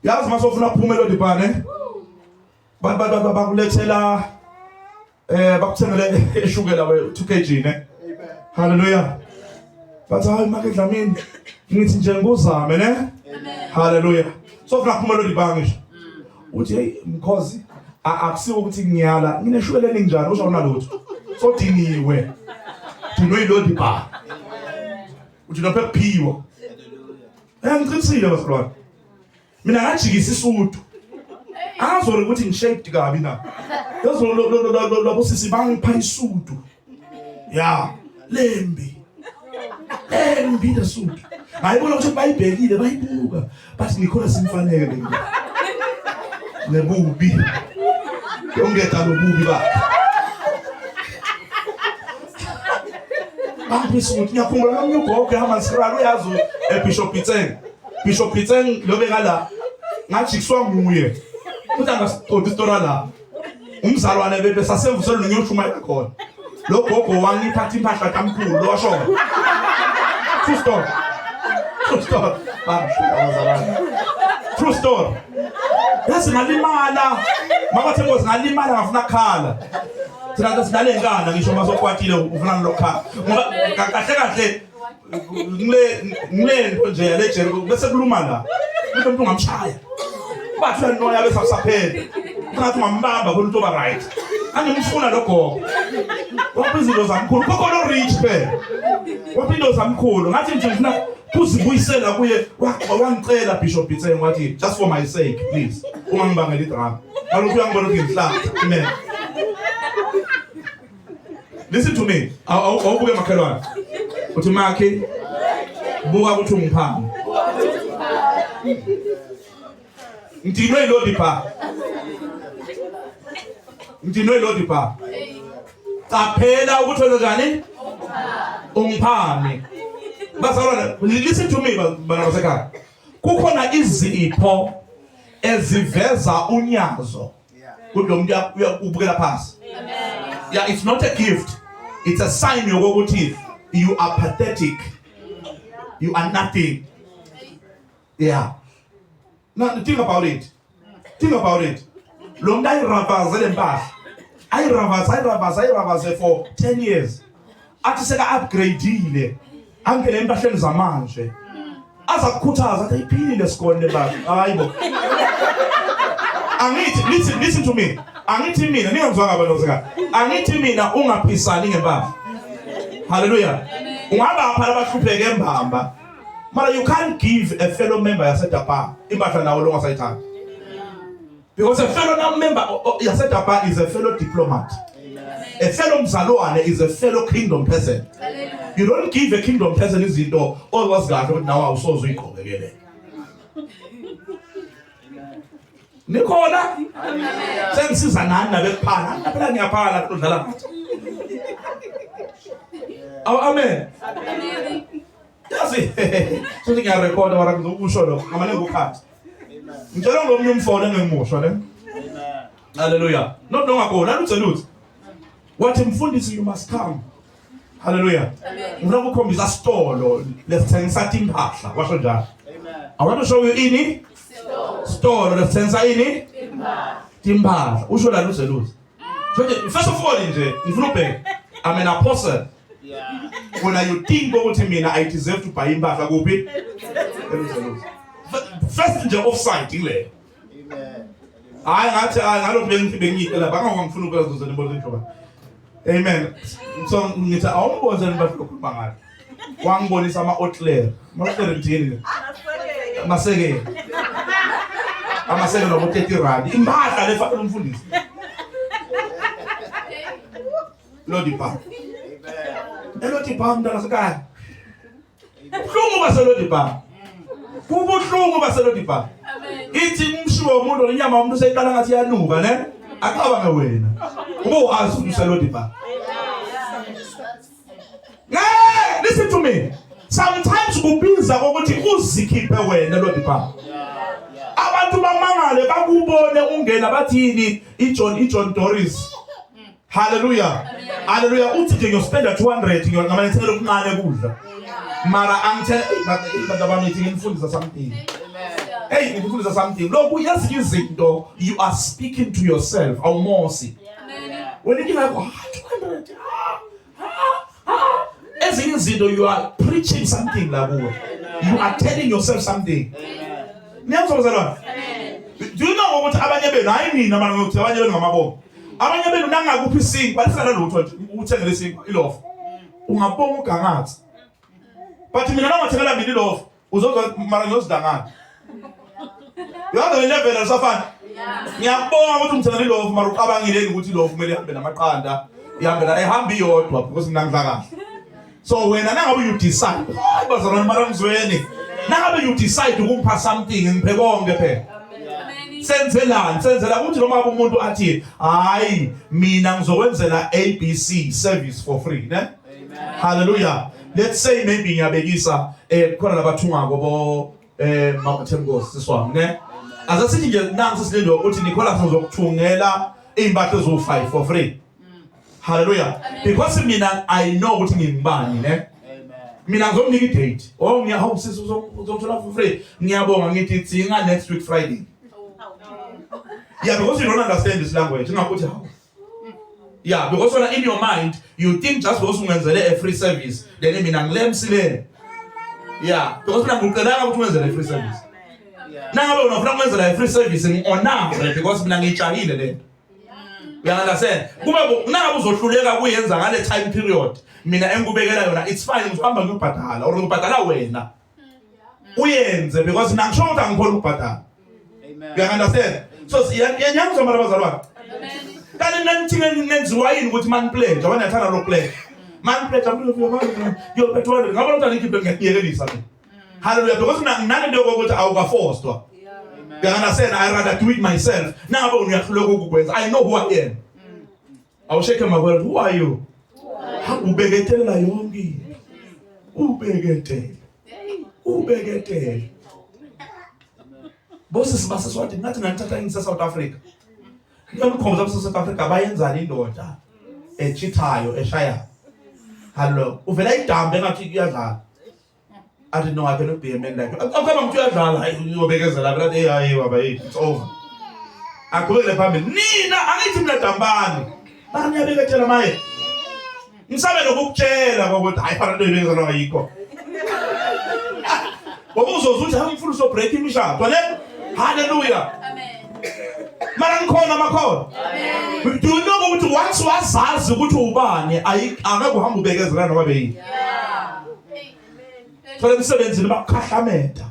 Yazi masofuna uphume elode bar ne? Ba ba ba bakulethela eh bakuthengele ishukela we 2 kg ne. Amen. Hallelujah. Bathi hayi make Dlamini ngithi nje nguzame ne. Hallelujah. So funa phuma lo libanga ngisho. Uthi hey mkhozi akusiwo ukuthi ngiyala ngineshukela eningi njani usho awunalutho. So diniwe. Dinwe ilodi bar. Uthi nophe kuphiwa. Eh ngiqinisile bazalwane. Mina ngajikisa isudu. Angazori ukuthi ngishaped kabi na. Yazi lo sisi bangipha isudu. Ya, lembi. Lembi lesudu. Ngayibona ukuthi bayibhekile bayibuka bathi ngikhona simfanele le. Nebubi. Yongeta lobubi bakhe. Bangipha isudu. Ngiyakhumbula nomnye ugogo ehamba ngisiralo uyazi eBishop Pitseng. Bishop Pitseng lo bekala ngajikiswa nguye futhi angasiqondi isitora la umzalwane bebe sasemvuselweni ngiyoshumayela khona lo gogo wangiphatha impahla kamkhulu lo washona true story true story bamshuka abazalwane true story yazi ngalimala mama Thembozi ngalimala ngafuna khala thina sinale nkana ngisho masokwatile ufuna lokhala ngoba kahle kahle ngile ngile nto nje yale Jericho bese kuluma la umuntu umuntu ungamshaya bathi uyanoya bese akusaphela ngathi ungambamba khona umuntu oba right angimfuna lo gogo wapha izinto zamkhulu gogo lo rich phela wapha into zamkhulu ngathi nje ngifuna kuzibuyisela kuye wangicela Bishop Bitseng wathi just for my sake please ungangibangela idrama ngalokhu uyangibona ukuthi ngihlala amen Listen to me. Awubuke makhelwane. Uthi makhi buka ukuthi ungiphani. Ngidinwe ilodi pha. Ngidinwe ilodi pha. Qaphela ukuthi wenza njani? Ungiphani. Bazalwane, listen to me bana basekhaya. Kukhona izipho eziveza unyazo. Kulo muntu ubukela phansi. Yeah, it's not a gift. It's a sign yokuthi you are pathetic. You are nothing. Yeah. Now think about it. Think about it. Lo muntu ayiravaze le mpahla. Ayiravaze, ayiravaze, ayiravaze for 10 years. Athi seka upgradeile. Angene empahleni zamanje. Aza kukhuthaza athi ayiphilile sikole le mpahla. Hayibo. Angithi listen listen to me. Angithi mina ningangizwanga abantu basekhaya. Angithi mina ungaphisani ngempahla. Hallelujah. Ungabapha labahlupheke embamba. Mara you can't give a fellow member yaseDapa impahla nawo longasayithandi. Because a fellow member yaseDapa is a fellow diplomat. A fellow mzalwane is a fellow kingdom person. You don't give a kingdom person izinto owazi kahle ukuthi nawe awusoze uyigqoke ke le. Nikhona? Sengisiza nani nabekuphana? Phela ngiyaphana kudlala ngathi. Awu amen. Yazi futhi ngiyarekhoda mara ngizokusho lokho ngamane ngikukhathi. Ngitshela ngomnye umfolo engimusho ne. Hallelujah. Not long ago, naluthe luthe. Wathi mfundisi you must come. Hallelujah. Ngifuna ukukhombisa sitolo lesithengisa timpahla washo njalo. Amen. I want to show you ini sitolo lesithengisa ini timpahla. Usho la luze luze. So first of all nje ngifuna ubheke I'm an apostle. Yeah. Wena you think ukuthi mina I deserve to buy impahla kuphi? Eluze luze. First nje offside ile. Amen. Hayi ngathi hayi ngalokhu bengithi bengiyile lapha ngangifuna ngifuna ukuyazuza nibona indloba. Amen. So ngithi awumboze nibahle ukukhuluma ngayo. Wangibonisa ama Outler. Ama Outler ngithini? Amasekele. Amasekele nobo 30 rand. Impahla lefanele umfundisi. Lodi bar. Elodi bar mntana sekhaya. Kubuhlungu baselodi bar. Kubuhlungu baselodi bar. Ithi umshiwo womuntu nenyama yomuntu seyiqala ngathi iyanuka ne? Acabange wena. Ube wazi ukuthi uselodi bar. Hey, listen to me. Sometimes kubiza ukuthi uzikhiphe wena lodi bar. Abantu bamangale bakubone ungena bathini iJohn iJohn Doris. Hallelujah. Hallelujah. Uthi nje ngiyospenda 200 ngiyoncamane ngithengele okuncane kudla. Mara angithe bantu bami ngithi ngifundisa something. Hey, ngifundisa something. Lokhu yazi izinto you are speaking to yourself awumosi. Wena inkinga yakho 200. Ezinye izinto you are preaching something la kuwe. You are telling yourself something. Niyangizwa bazalwane? Do you know ukuthi abanye benu hayi nina manje ukuthi abanye benu ngamabomu. Abanye benu nangakuphi isinkwa alisana lutho nje uthengele isinkwa ilofu. Ungabonga ugangathi. But mina nangathengela mina ilofu uzozwa mara ngiyozidla ngani. Uyazi le level alisafani. Ngiyakubonga ukuthi ungithengele ilofu mara ucabangile ukuthi ilofu kumele ihambe namaqanda. Ihambe la ihambe iyodwa because mina ngidla kahle. So wena nangabe you decide, hayi bazalwane mara ngizweni. Nangabe you decide ukungipha something ngiphe konke phela. Senzelani? Senzela ukuthi noma umuntu athi hayi mina ngizokwenzela ABC service for free, ne? Hallelujah. Let's say maybe ngiyabekisa eh khona labathungako bo eh Mama Themkosi siswami ne? Asasithi nje nansi silindwe ukuthi Nicholas ngizokuthungela izimpahla eziwu5 for free. Hallelujah. Because mina I know ukuthi ngingubani ne? Amen. Mina ngizomnika idate. Oh ngiya hawu sisi uzomthola for free. Ngiyabonga ngithi dzinga next week Friday. Yeah, because you don't understand this language. Ingakuthi hawu. Yeah, because when in your mind you think just because ungenzele a free service, then mina ngilemsileni. Yeah, because mina ngikucelanga ukuthi ungenzele a free service. Yeah. Nangabe unofuna ukwenzela a free service ngi-honor because mina ngiyitshakile lento. You understand? Kube nangabe uzohluleka kuyenza ngale time period mina engikubekela yona it's fine ngizohamba ngiyobhadala or ngibhadala wena. Uyenze because mina ngisho ukuthi angikhona ukubhadala. Amen. You understand? So siyanyangizwa mara bazalwane. Kanti nani nenziwa yini ukuthi man pledge abanye athanda lo pledge. Man pledge ngiyophetha ngabona ukuthi angikhiphe ngiyakuyekelisa mina. Hallelujah because nginale nto yokuthi awukaforcedwa. You understand? I rather do it myself. Nangabe uyahluleka ukukwenza. I know who I am. Awusheke makwela who are you? Ubeketela yonke into. Ubeketela. Ubeketela. Bosisi baseSwatini ngathi nganithatha ngise South Africa. Ngiyamkhomba base South Africa bayenzani indoda echithayo eshayayo. Hallo, uvela idambe engathi kuyadlala. Athi no I cannot be a man like you. Akaba ngithi uyadlala hayi uyobekezela phela hey hayi baba hey it's over. Aqhubekele phambili. Nina angithi mina dambani. Mara niyabeketela maye. Ngisabe nokukutshela ngokuthi hayi phana into ibekezela ayikho. Ngoba uzozwa ukuthi hayi umfuna usobreak imishado ne? Hallelujah. Amen. Mara ngikhona makhona. Amen. Do you know ukuthi once wazazi ukuthi ubani angeke uhambe ubekezela noma beyini. Yeah. Thola emsebenzini bakukhahlameta.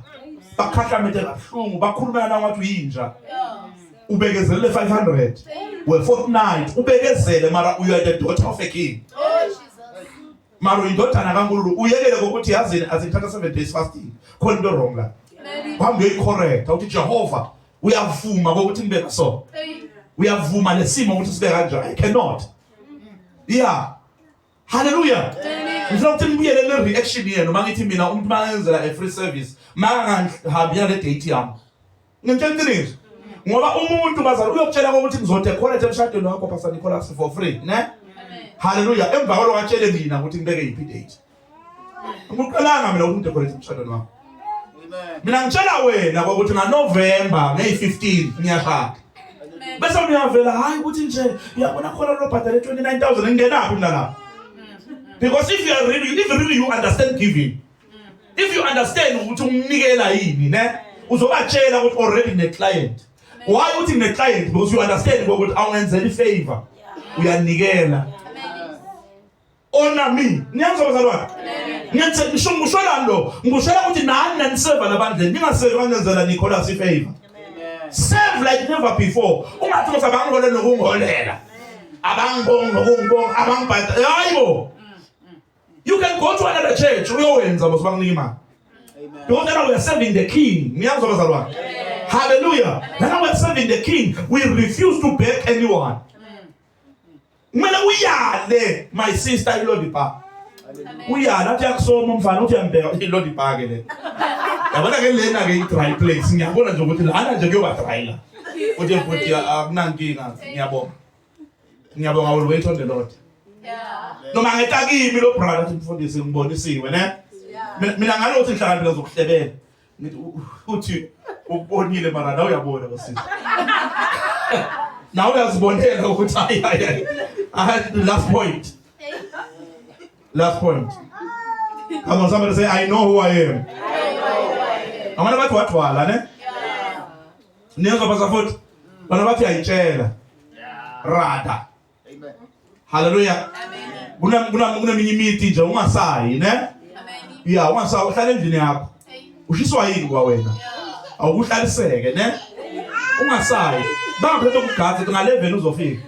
Bakhahlamete kabuhlungu, bakhuluma nawe ngathi uyinja. Ubekezelele 500 we fortnight ubekezele mara you are the daughter of a king. Oh Jesus. Mara uyindodana kaNkulunkulu uyekele ngokuthi yazini azithatha 7 days fasting. Khona into wrong la. Whambe uyoyicorrect uthi Jehova uyavuma ukuthi ngibe so. Uyavuma lesimo ukuthi sibe kanjani. I cannot. Yeah. Hallelujah. Ngifuna ukuthi nibuyele le reaction yenu mangithi mina umuntu makenzela a free service makangahambi le date yami. Ngimtshela iqiniso. Ngoba umuntu bazali uyokutshela ukuthi ngizodecorate emshadweni wakho Pastor Nicholas for free, ne? Hallelujah. Emva kwaloko atshele mina ukuthi ngibeke yiphi date. Ngiqalanga mina ukuthi ngidecorate emshadweni wakho. Mina ngitshela wena ukuthi nga November ngey15 ngiyashada. Bese uyavela hayi ukuthi nje uyabona khona lo bhadale 29000 ngingenaphi mina lapha. Because if you are really if really you understand giving if you understand ukuthi umnikela yini ne uzobatshela ukuthi already ne client. Why uthi ngine client because you understand ukuthi awungenzeli favor. Uyanikela. Honor me. Niyangizwa bazalwane? Ngithi ngisho ngisho lo, ngikushela ukuthi nani naniseva labandleni, ningasevi kanenzela Nicholas ifavor. Serve like never before. Ungathi ukuthi abangihole nokungiholela. Abangibongi nokungibonga, abangibhadala. Hayibo. You can go to another church uyowenza boss banginika imali. Because now we are serving the king. Niyangizwa bazalwane? Hallelujah. Now we are serving the king. We refuse to beg anyone. Kumele uyale my sister ilodi bar. Uyala athi yakusoma umfana uthi uyambheka ilodi bar ke le. Yabona ke lena ke i dry place ngiyabona nje ukuthi lana nje kuyoba dry la. Uthi futhi akunankinga ngiyabonga. Ngiyabonga I will wait on the Lord. Yeah. Noma ngeta kimi lo brother athi mfundisi ngibonisiwe ne. Yeah. Mina ngalothi ngihlakaniphile zokuhlebela. Ngithi uthi ukubonile mara nawe uyabona basisi. Nawe uyazibonela ukuthi hayi hayi. Last point. Last point. Come on somebody say I know who I am. Abantu bathi wathwala ne? Niyezwa basa futhi? Bana bathi ayitshela. Rada. Amen. Hallelujah. Amen. Kuna kuna kuneminye imithi nje ungasayi ne? Amen. Yeah, ungasayi uhlala endlini yakho. Ushiswa yini kwa wena? Awukuhlaliseke ne? Ungasayi. Bangaphethe ukugadza nga 11 uzofika.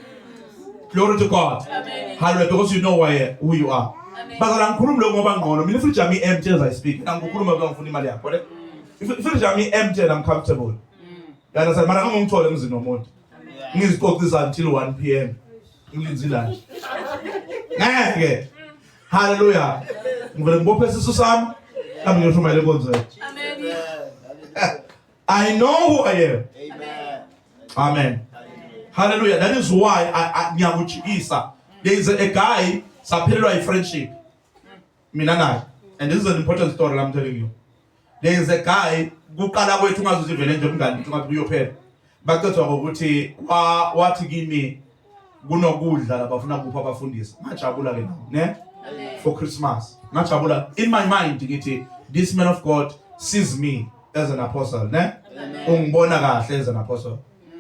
Glory to God. Amen. Hallelujah because you know why who you are. Bazala ngikhuluma lokho ngoba ngqono. Mina ifridge yami empty as I speak. Angikhuluma ngoba ngifuna imali yakho ne. Ifridge yami empty and I'm comfortable. You understand? Mara ngangithole emzini womuntu. Ngizixoxisa until 1 pm. Ngilinze lunch. Ngeke. Hallelujah. Ngivele ngibophe isisu sami. Kambe ngiyoshumayela enkonzweni. Amen. I know who I am. Amen. Amen. Hallelujah. That is why I ngiyakujikisa. There is a guy saphelelwa i-friendship. Mina naye. And this is an important story I'm telling you. There is a guy kuqala kwethu ungazuthi vele nje umngani ukuthi ungathi kuyophela. Bacethwa ngokuthi wathi kimi kunokudla labafuna kupha abafundisi. Ngajabula ke nami, ne? For Christmas. Ngajabula in my mind ngithi this man of God sees me as an apostle, ne? Ungibona kahle as an apostle.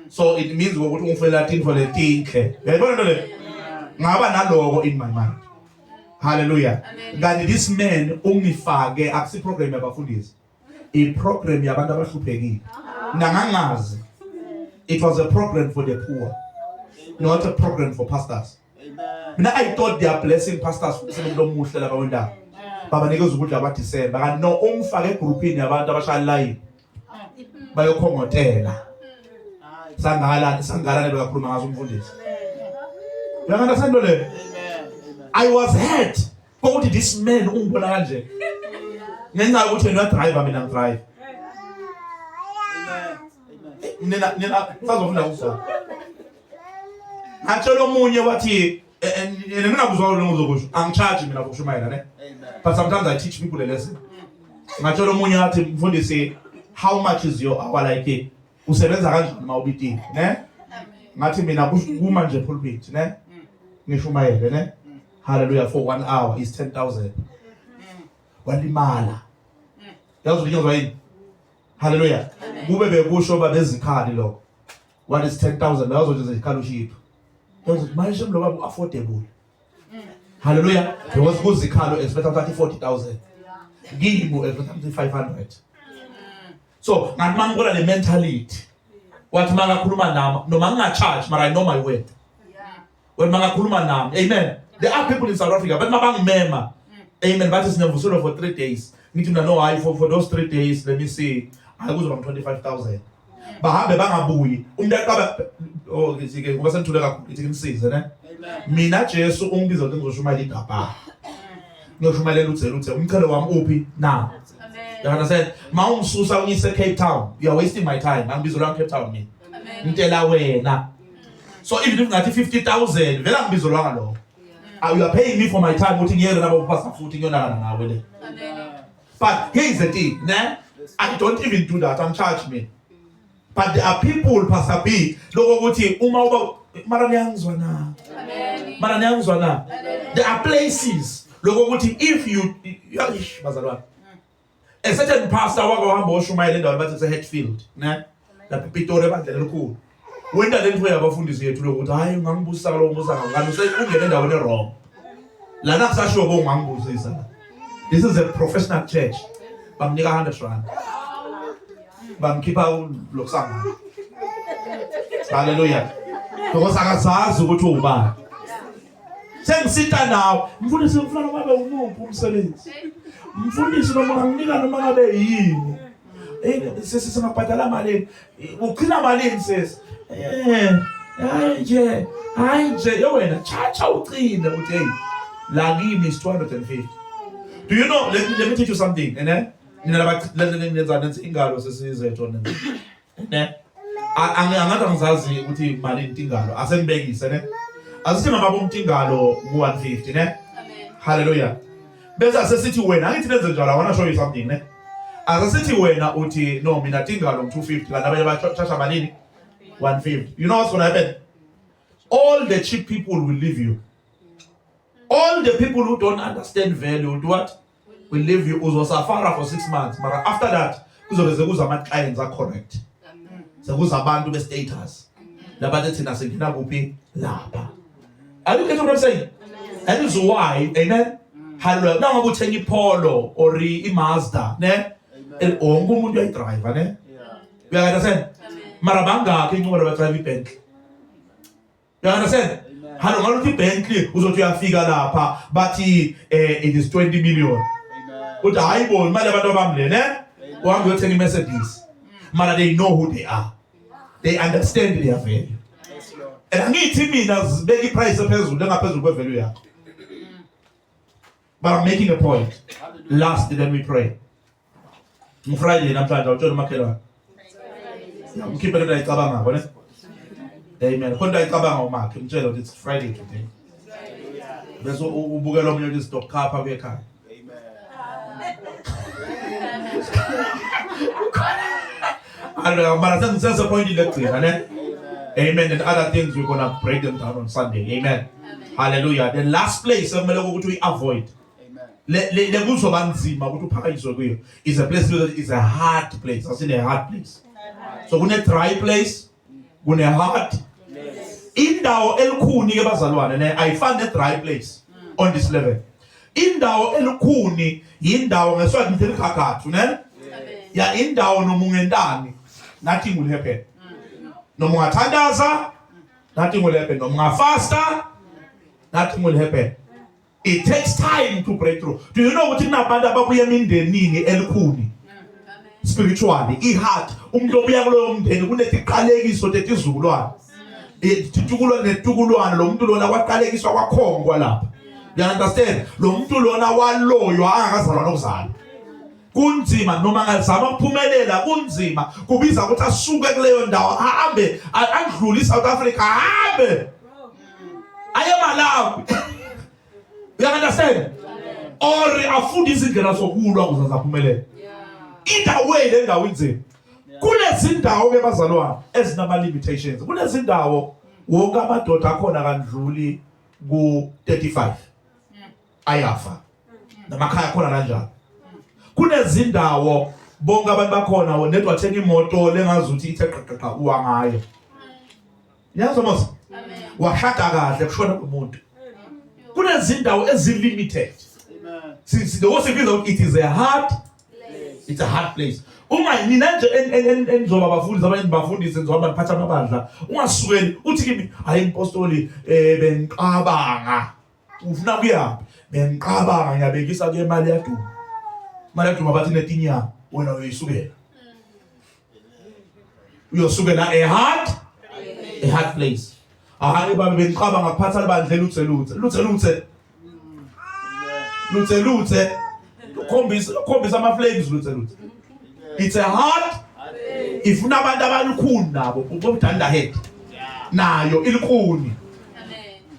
So it means ukuthi ungifunela tinfo letinhle. Uyayibona into le? Ngaba naloko in my mind. Hallelujah. Kanti this man ungifake akusi program yabafundisi. I program yabantu abahluphekile. Nangangazi. It was a program for the poor. Not a program for pastors. Amen. Mina I thought they are blessing pastors umsebenzi omuhle lapha wendawo. Babanikeza ukudla kwa December. Kanti no ungifake egroupini yabantu abashaya line. Bayokhongotela. Sangalani sangalani bekakhuluma ngaso umfundisi. You understand le? Amen. Amen. I was hurt. Ukuthi this man ungibona kanje. Ngenxa yokuthi yena driver mina ngidrive. Amen. Amen. Nina nina sazofunda ukuzwa. Ngatshela omunye wathi yena ngingakuzwa lokho ngizokusho. Angicharge mina ukushumayela ne. Amen. But sometimes I teach people a lesson. Ngatshela omunye wathi mfundisi how much is your hour like usebenza kanjani uma ubitile ne? Ngathi mina kuma nje pulpit ne? Ngishumayele ne? Hallelujah for 1 hour is 10000. Walimala. Yazi ulinyazwa yini? Hallelujah. Kube bekusho babezikhali lokho. What is 10000? Bazothi izikhali ushipha. Yazi manje lo baba affordable. Hallelujah. Because kuzikhalo expect uthatha 40000. Kimi u-advertise 500. So ngathi mangibona le mentality wathi makakhuluma nami noma ngingacharge mara I know my worth. When makakhuluma nami, amen. There are people in South Africa but mabangimema. Amen. Bathi sinemvuselo for 3 days. Ngithi mina no hayi for those 3 days let me see. Hayi kuzoba 25000. Bahambe bangabuyi. Umuntu aqaba oh ngithi ngoba senithule kakhulu ngithi ngimsize ne. Mina Jesu ungibiza ukuthi ngizoshumayela idaba. Ngiyoshumayela uthe uthe umqhele wami uphi na. You understand? Mawungisusa ungise Cape Town, you are wasting my time. Angibizelwa Cape Town mina. Ngitela wena. So even if ngathi 50000 vele angibizelwanga lokho. Ah, you are paying me for my time ukuthi ngiyele nabo pastor futhi ngiyonakana nawe le. But here is the thing, ne? I don't even do that. I'm charge me. But there are people Pastor B lokho ukuthi uma uba mara niyangizwa na? Mara niyangizwa na? There are places lokho ukuthi if you ish bazalwane. A certain pastor wake wahamba oshumayela endaweni bathi se Hatfield, ne? Lapha ePitori ebandleni elikhulu. Wenta le nto yabafundisi yethu lokuthi hayi ungangibusisa kaloku ubusa ngani ungene endaweni wrong. Lana kusashiwo bo ungangibusisa la. This is a professional church. Bamnika 100 rand. Bamkhipha lokusangana. Hallelujah. Because akazazi ukuthi uwubani. Sengisita nawe. Mfundisi ngifuna noma ngabe umuphi umsebenzi. Mfundisi noma nginika noma ngabe yini. Eh sisi singabhadala malini? Uqhina malini sisi? Eh hayi nje, hayi nje yo wena chacha uqine uthi hey la kimi is 250. Do you know let me teach you something, ene? Nina laba nenza nenza ingalo sesizethu nenza. Ne? Angathi angizazi ukuthi malini intingalo, asengibekise ne. Asithi mababa umtingalo ngu-150 ne? Amen. Hallelujah. Bese asesithi wena angithi nenze njalo I wanna show you something ne. Asesithi wena uthi no mina tingalo ngu-250 kanti abanye bashasha malini 150. You know what's gonna happen? All the cheap people will leave you. All the people who don't understand value will do what? Will leave you. Uzosafara for 6 months. Mara after that kuzobe sekuza ama clients are correct. Sekuza abantu be status. Labantu thina singena kuphi lapha. Are you getting what I'm saying? That is why, amen. Hallelujah. Now ngabe uthenga iPolo or iMazda, ne? Wonke umuntu uyayidrive, ne? You understand? Mara bangakhi inqola badrive iBentley? You understand? Halo ngaluthi iBentley uzothi uyafika lapha bathi it is 20 million. Uthi hayi bo imali abantu abami le, ne? Uhambe uyothenga iMercedes. Mara they know who they are. They understand their value. And angithi mina zibeka iprice ephezulu engaphezulu kwevalue yakho. But I'm making a point. Last then we pray. NguFriday namhlanje awutshela umakhelwane. Umkhiphe lento ayicabanga ne? Amen. Khona into ayicabanga umakhe, umtshele ukuthi it's Friday today. Bese ubukela omunye ukuthi stop khapha kuye ekhaya. Amen. Mara sengisepointini lekugcina ne? Amen. And other things we're gonna break them down on Sunday. Amen. Hallelujah. The last place ekumele ukuthi uyi-avoid. Le kuzoba nzima ukuthi uphakanyiswe kuyo is a place that is a hard place. Asine hard place. So kune dry place, kune hard. Indawo elikhuni ke bazalwane ne ayifani ne dry place on this level. Indawo elikhuni yindawo ngeswati ngithi likhakhathu ne? Ya indawo noma ungentani nothing will happen. Noma ungathandaza nothing will happen. Noma ungafasta nothing will happen. It takes time to break through. Do you know ukuthi kunabantu ababuya emindenini elikhuni? Spiritually, i-heart umuntu obuya kuloyo mndeni kunetiqalekiso tetizukulwane. Titukulwane netukulwane lo muntu lona waqalekiswa kwakhonkwa lapha. You understand? Lo muntu lona waloywa angakazalwa nokuzalwa. Kunzima noma ngazama ukuphumelela kunzima kubiza ukuthi asuke kuleyo ndawo ahambe adlule iSouth Africa ahambe aye Malawi. You understand? Or afunde izindlela zokulwa ukuze azaphumelele. Either way le ndawo inzima. Kunezindawo ke bazalwane ezinama limitations. Kunezindawo wonke amadoda akhona kandluli ku 35. Ayafa. Namakhaya akhona kanjalo. Kunezindawo bonke abantu bakhona nedwa wathenga imoto lengazuthi ithe qaqaqa uwa ngayo. Yazi mos? Washada kahle kushona umuntu. Kunezindawo ezilimited. Amen. Lokho sikubiza ukuthi it is a hard place. It's a hard place. Uma nina nje enizoba abafundisi abanye nibafundisi nizohamba niphatha amabandla, ungasukeli uthi kimi hayi impostoli bengiqabanga. Ufuna kuyaphi? Bengiqabanga ngiyabekisa ke imali yaduma. Imali yaduma bathi netinyanga wena uyisukela. Uyosukela a hard place. Hayi babe bengiqabanga kuphatha libandla luthe luthe luthe luthe luthe luthe ukhombisa ukhombisa ama flames luthe luthe. It's a hard ifuna abantu abalukhuni nabo ubudanda head nayo ilukhuni.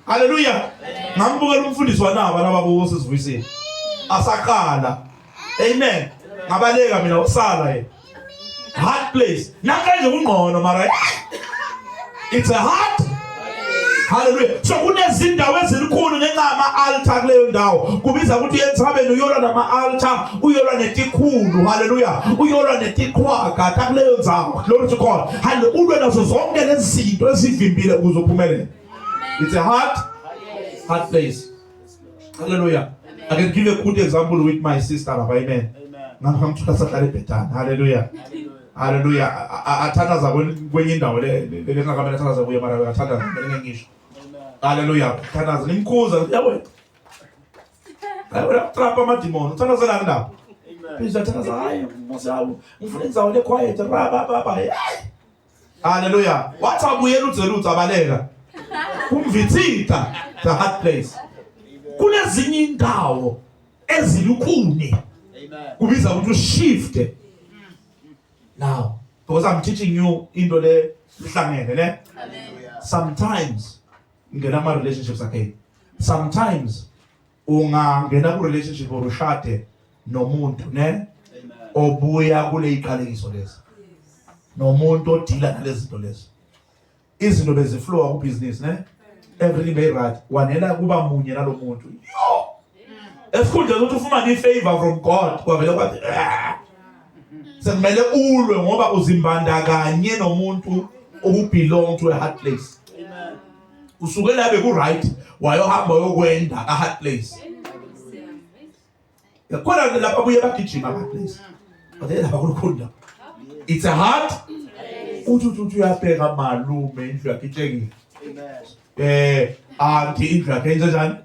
Haleluya. Ngambukela umfundisi wanabo laba bosizivuyisile. Asaqala. Amen. Ngabaleka mina usala yena. Hard place. Namhlanje kungcono mara it's a hard. Hallelujah. So kunezindawo ezinkulu ngenxa yama altar kuleyo ndawo. Kubiza ukuthi entsabeni uyolwa nama altar, uyolwa netikhulu. Hallelujah. Uyolwa netiqhwaga kuleyo ndzawo. Glory to God. Hallelujah. Ulwe nazo zonke lezi zinto ezivimbile ukuze uphumelele. It's a hard place. Hallelujah. I can give a good example with my sister lapha. Amen. Ngamthola sahlala eBethany. Hallelujah. Hallelujah. Athandaza kwenye indawo le lengakamele athandaza kuyo mara athandaza ngeke ngisho. Hallelujah. Thandaza nimkhuza yabo. Hayi wena trap amadimoni uthandazelani lapho? Please athandaza hayi musawu ngifuna indzawo le quiet ra ba ba ba. Hallelujah. Wathi abuyela uDzeluthu abaleka. Kumvithita the hard place. Kunezinye indawo ezilukhuni. Amen. Kubiza ukuthi ushifte. Now, because I'm teaching you into le ihlangene ne. Amen. Sometimes ngena ama relationships again. Sometimes ungangena ku relationship or ushade nomuntu ne obuya kule iqalekiso lezi. Nomuntu odila nalezi zinto lezi. Izinto beziflowa ku business ne. Everything be right. Wanela kuba munye nalomuntu. Yo! Esikhundleni sokuthi ufumane ifavor from God kwavele kwathi "Ah." Sekumele ulwe ngoba uzimbandakanye nomuntu who belong to a hard place. Amen. Usuke la beku right wayohamba uyokwenda ka hard place. Yakhona lapha buye bagijima ka place. But lapha kulukhuni lapha. It's a hard. Uthi uthi uthi uyabheka malume indlu yakhe itshekile. Amen. Anti indlu yakhe yenze njani?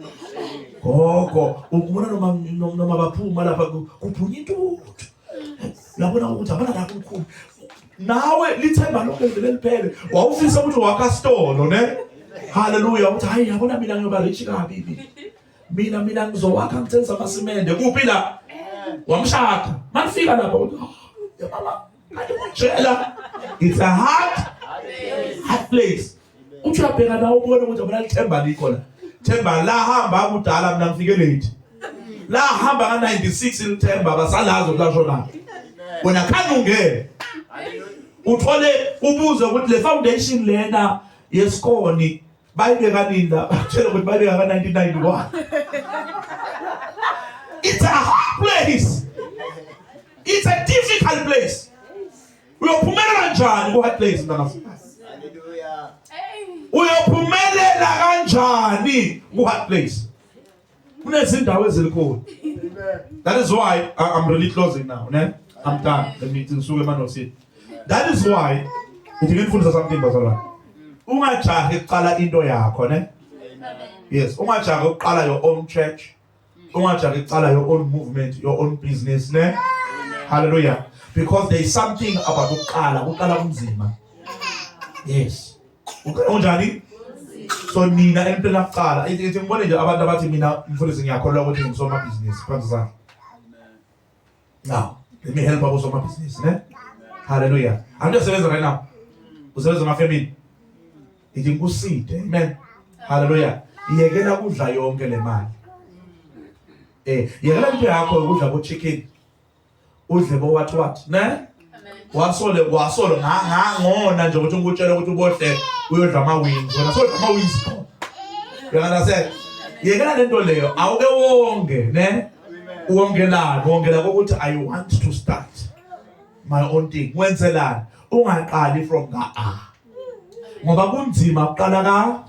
Gogo ubona noma baphuma lapha kuphunya intuthu. Uyabona ukuthi abana la kukhulu. Nawe lithemba lonke livele liphele. Wawufisa ukuthi wakha sitolo ne? Hallelujah uthi hayi yabona mina ngiyoba rich kabi mina. Mina ngizowakha ngithengisa amasimende kuphi la? Wamshada. Manifika lapha uthi oh, ya mama ngikutshela it's a hard place. Uthi uyabheka nawe ubone ukuthi abona lithemba likho la. Themba lahamba kudala mina ngifike late. Lahamba ka 96 lithemba basalazo kulashona. Wena khani ungene. Uthole ubuze ukuthi le foundation lena yesikoni bayibeka nini la batshela ukuthi bayibeka ka 1991. It's a hard place. It's a difficult place. Uyophumelela kanjani ku hard place mntana? Hallelujah. Uyophumelela kanjani ku hard place? Kunezindawo ezilikhulu. That is why I'm really closing now, ne? I'm done. Let me ngisuke emanosini. That is why ngithi ngifundisa something bazalwane. Ungajahi ukuqala into yakho, ne? Yes, ungajahi ukuqala your own church. Ungajahi ukuqala your own movement, your own business, ne? Hallelujah. Because there is something about ukuqala, ukuqala kunzima. Yes. Uqala unjani? So nina empeleni akuqala, ithi ngibone nje abantu abathi mina mfundisi ngiyakholwa ukuthi ngisomabhizinisi, phansi sakhe. Now, let me help abosomabhizinisi, ne? Hallelujah. Antu usebenza right now. Usebenza emafemini. Ithi ngikuside. Amen. Hallelujah. Yekela kudla yonke le mali. Yekela into yakho ukudla bo chicken. Udle bo what what, ne? Wasole wasole ngangona nje ukuthi ngikutshele ukuthi ubohle uyodla ama wings. Wena sodla ama wings. You understand? Yekela lento leyo awuke wonke, ne? Wongelani, wongela ukuthi I want to start my own thing. Wenzelani? Ungaqali from ka A. Ngoba kunzima ukuqala ka.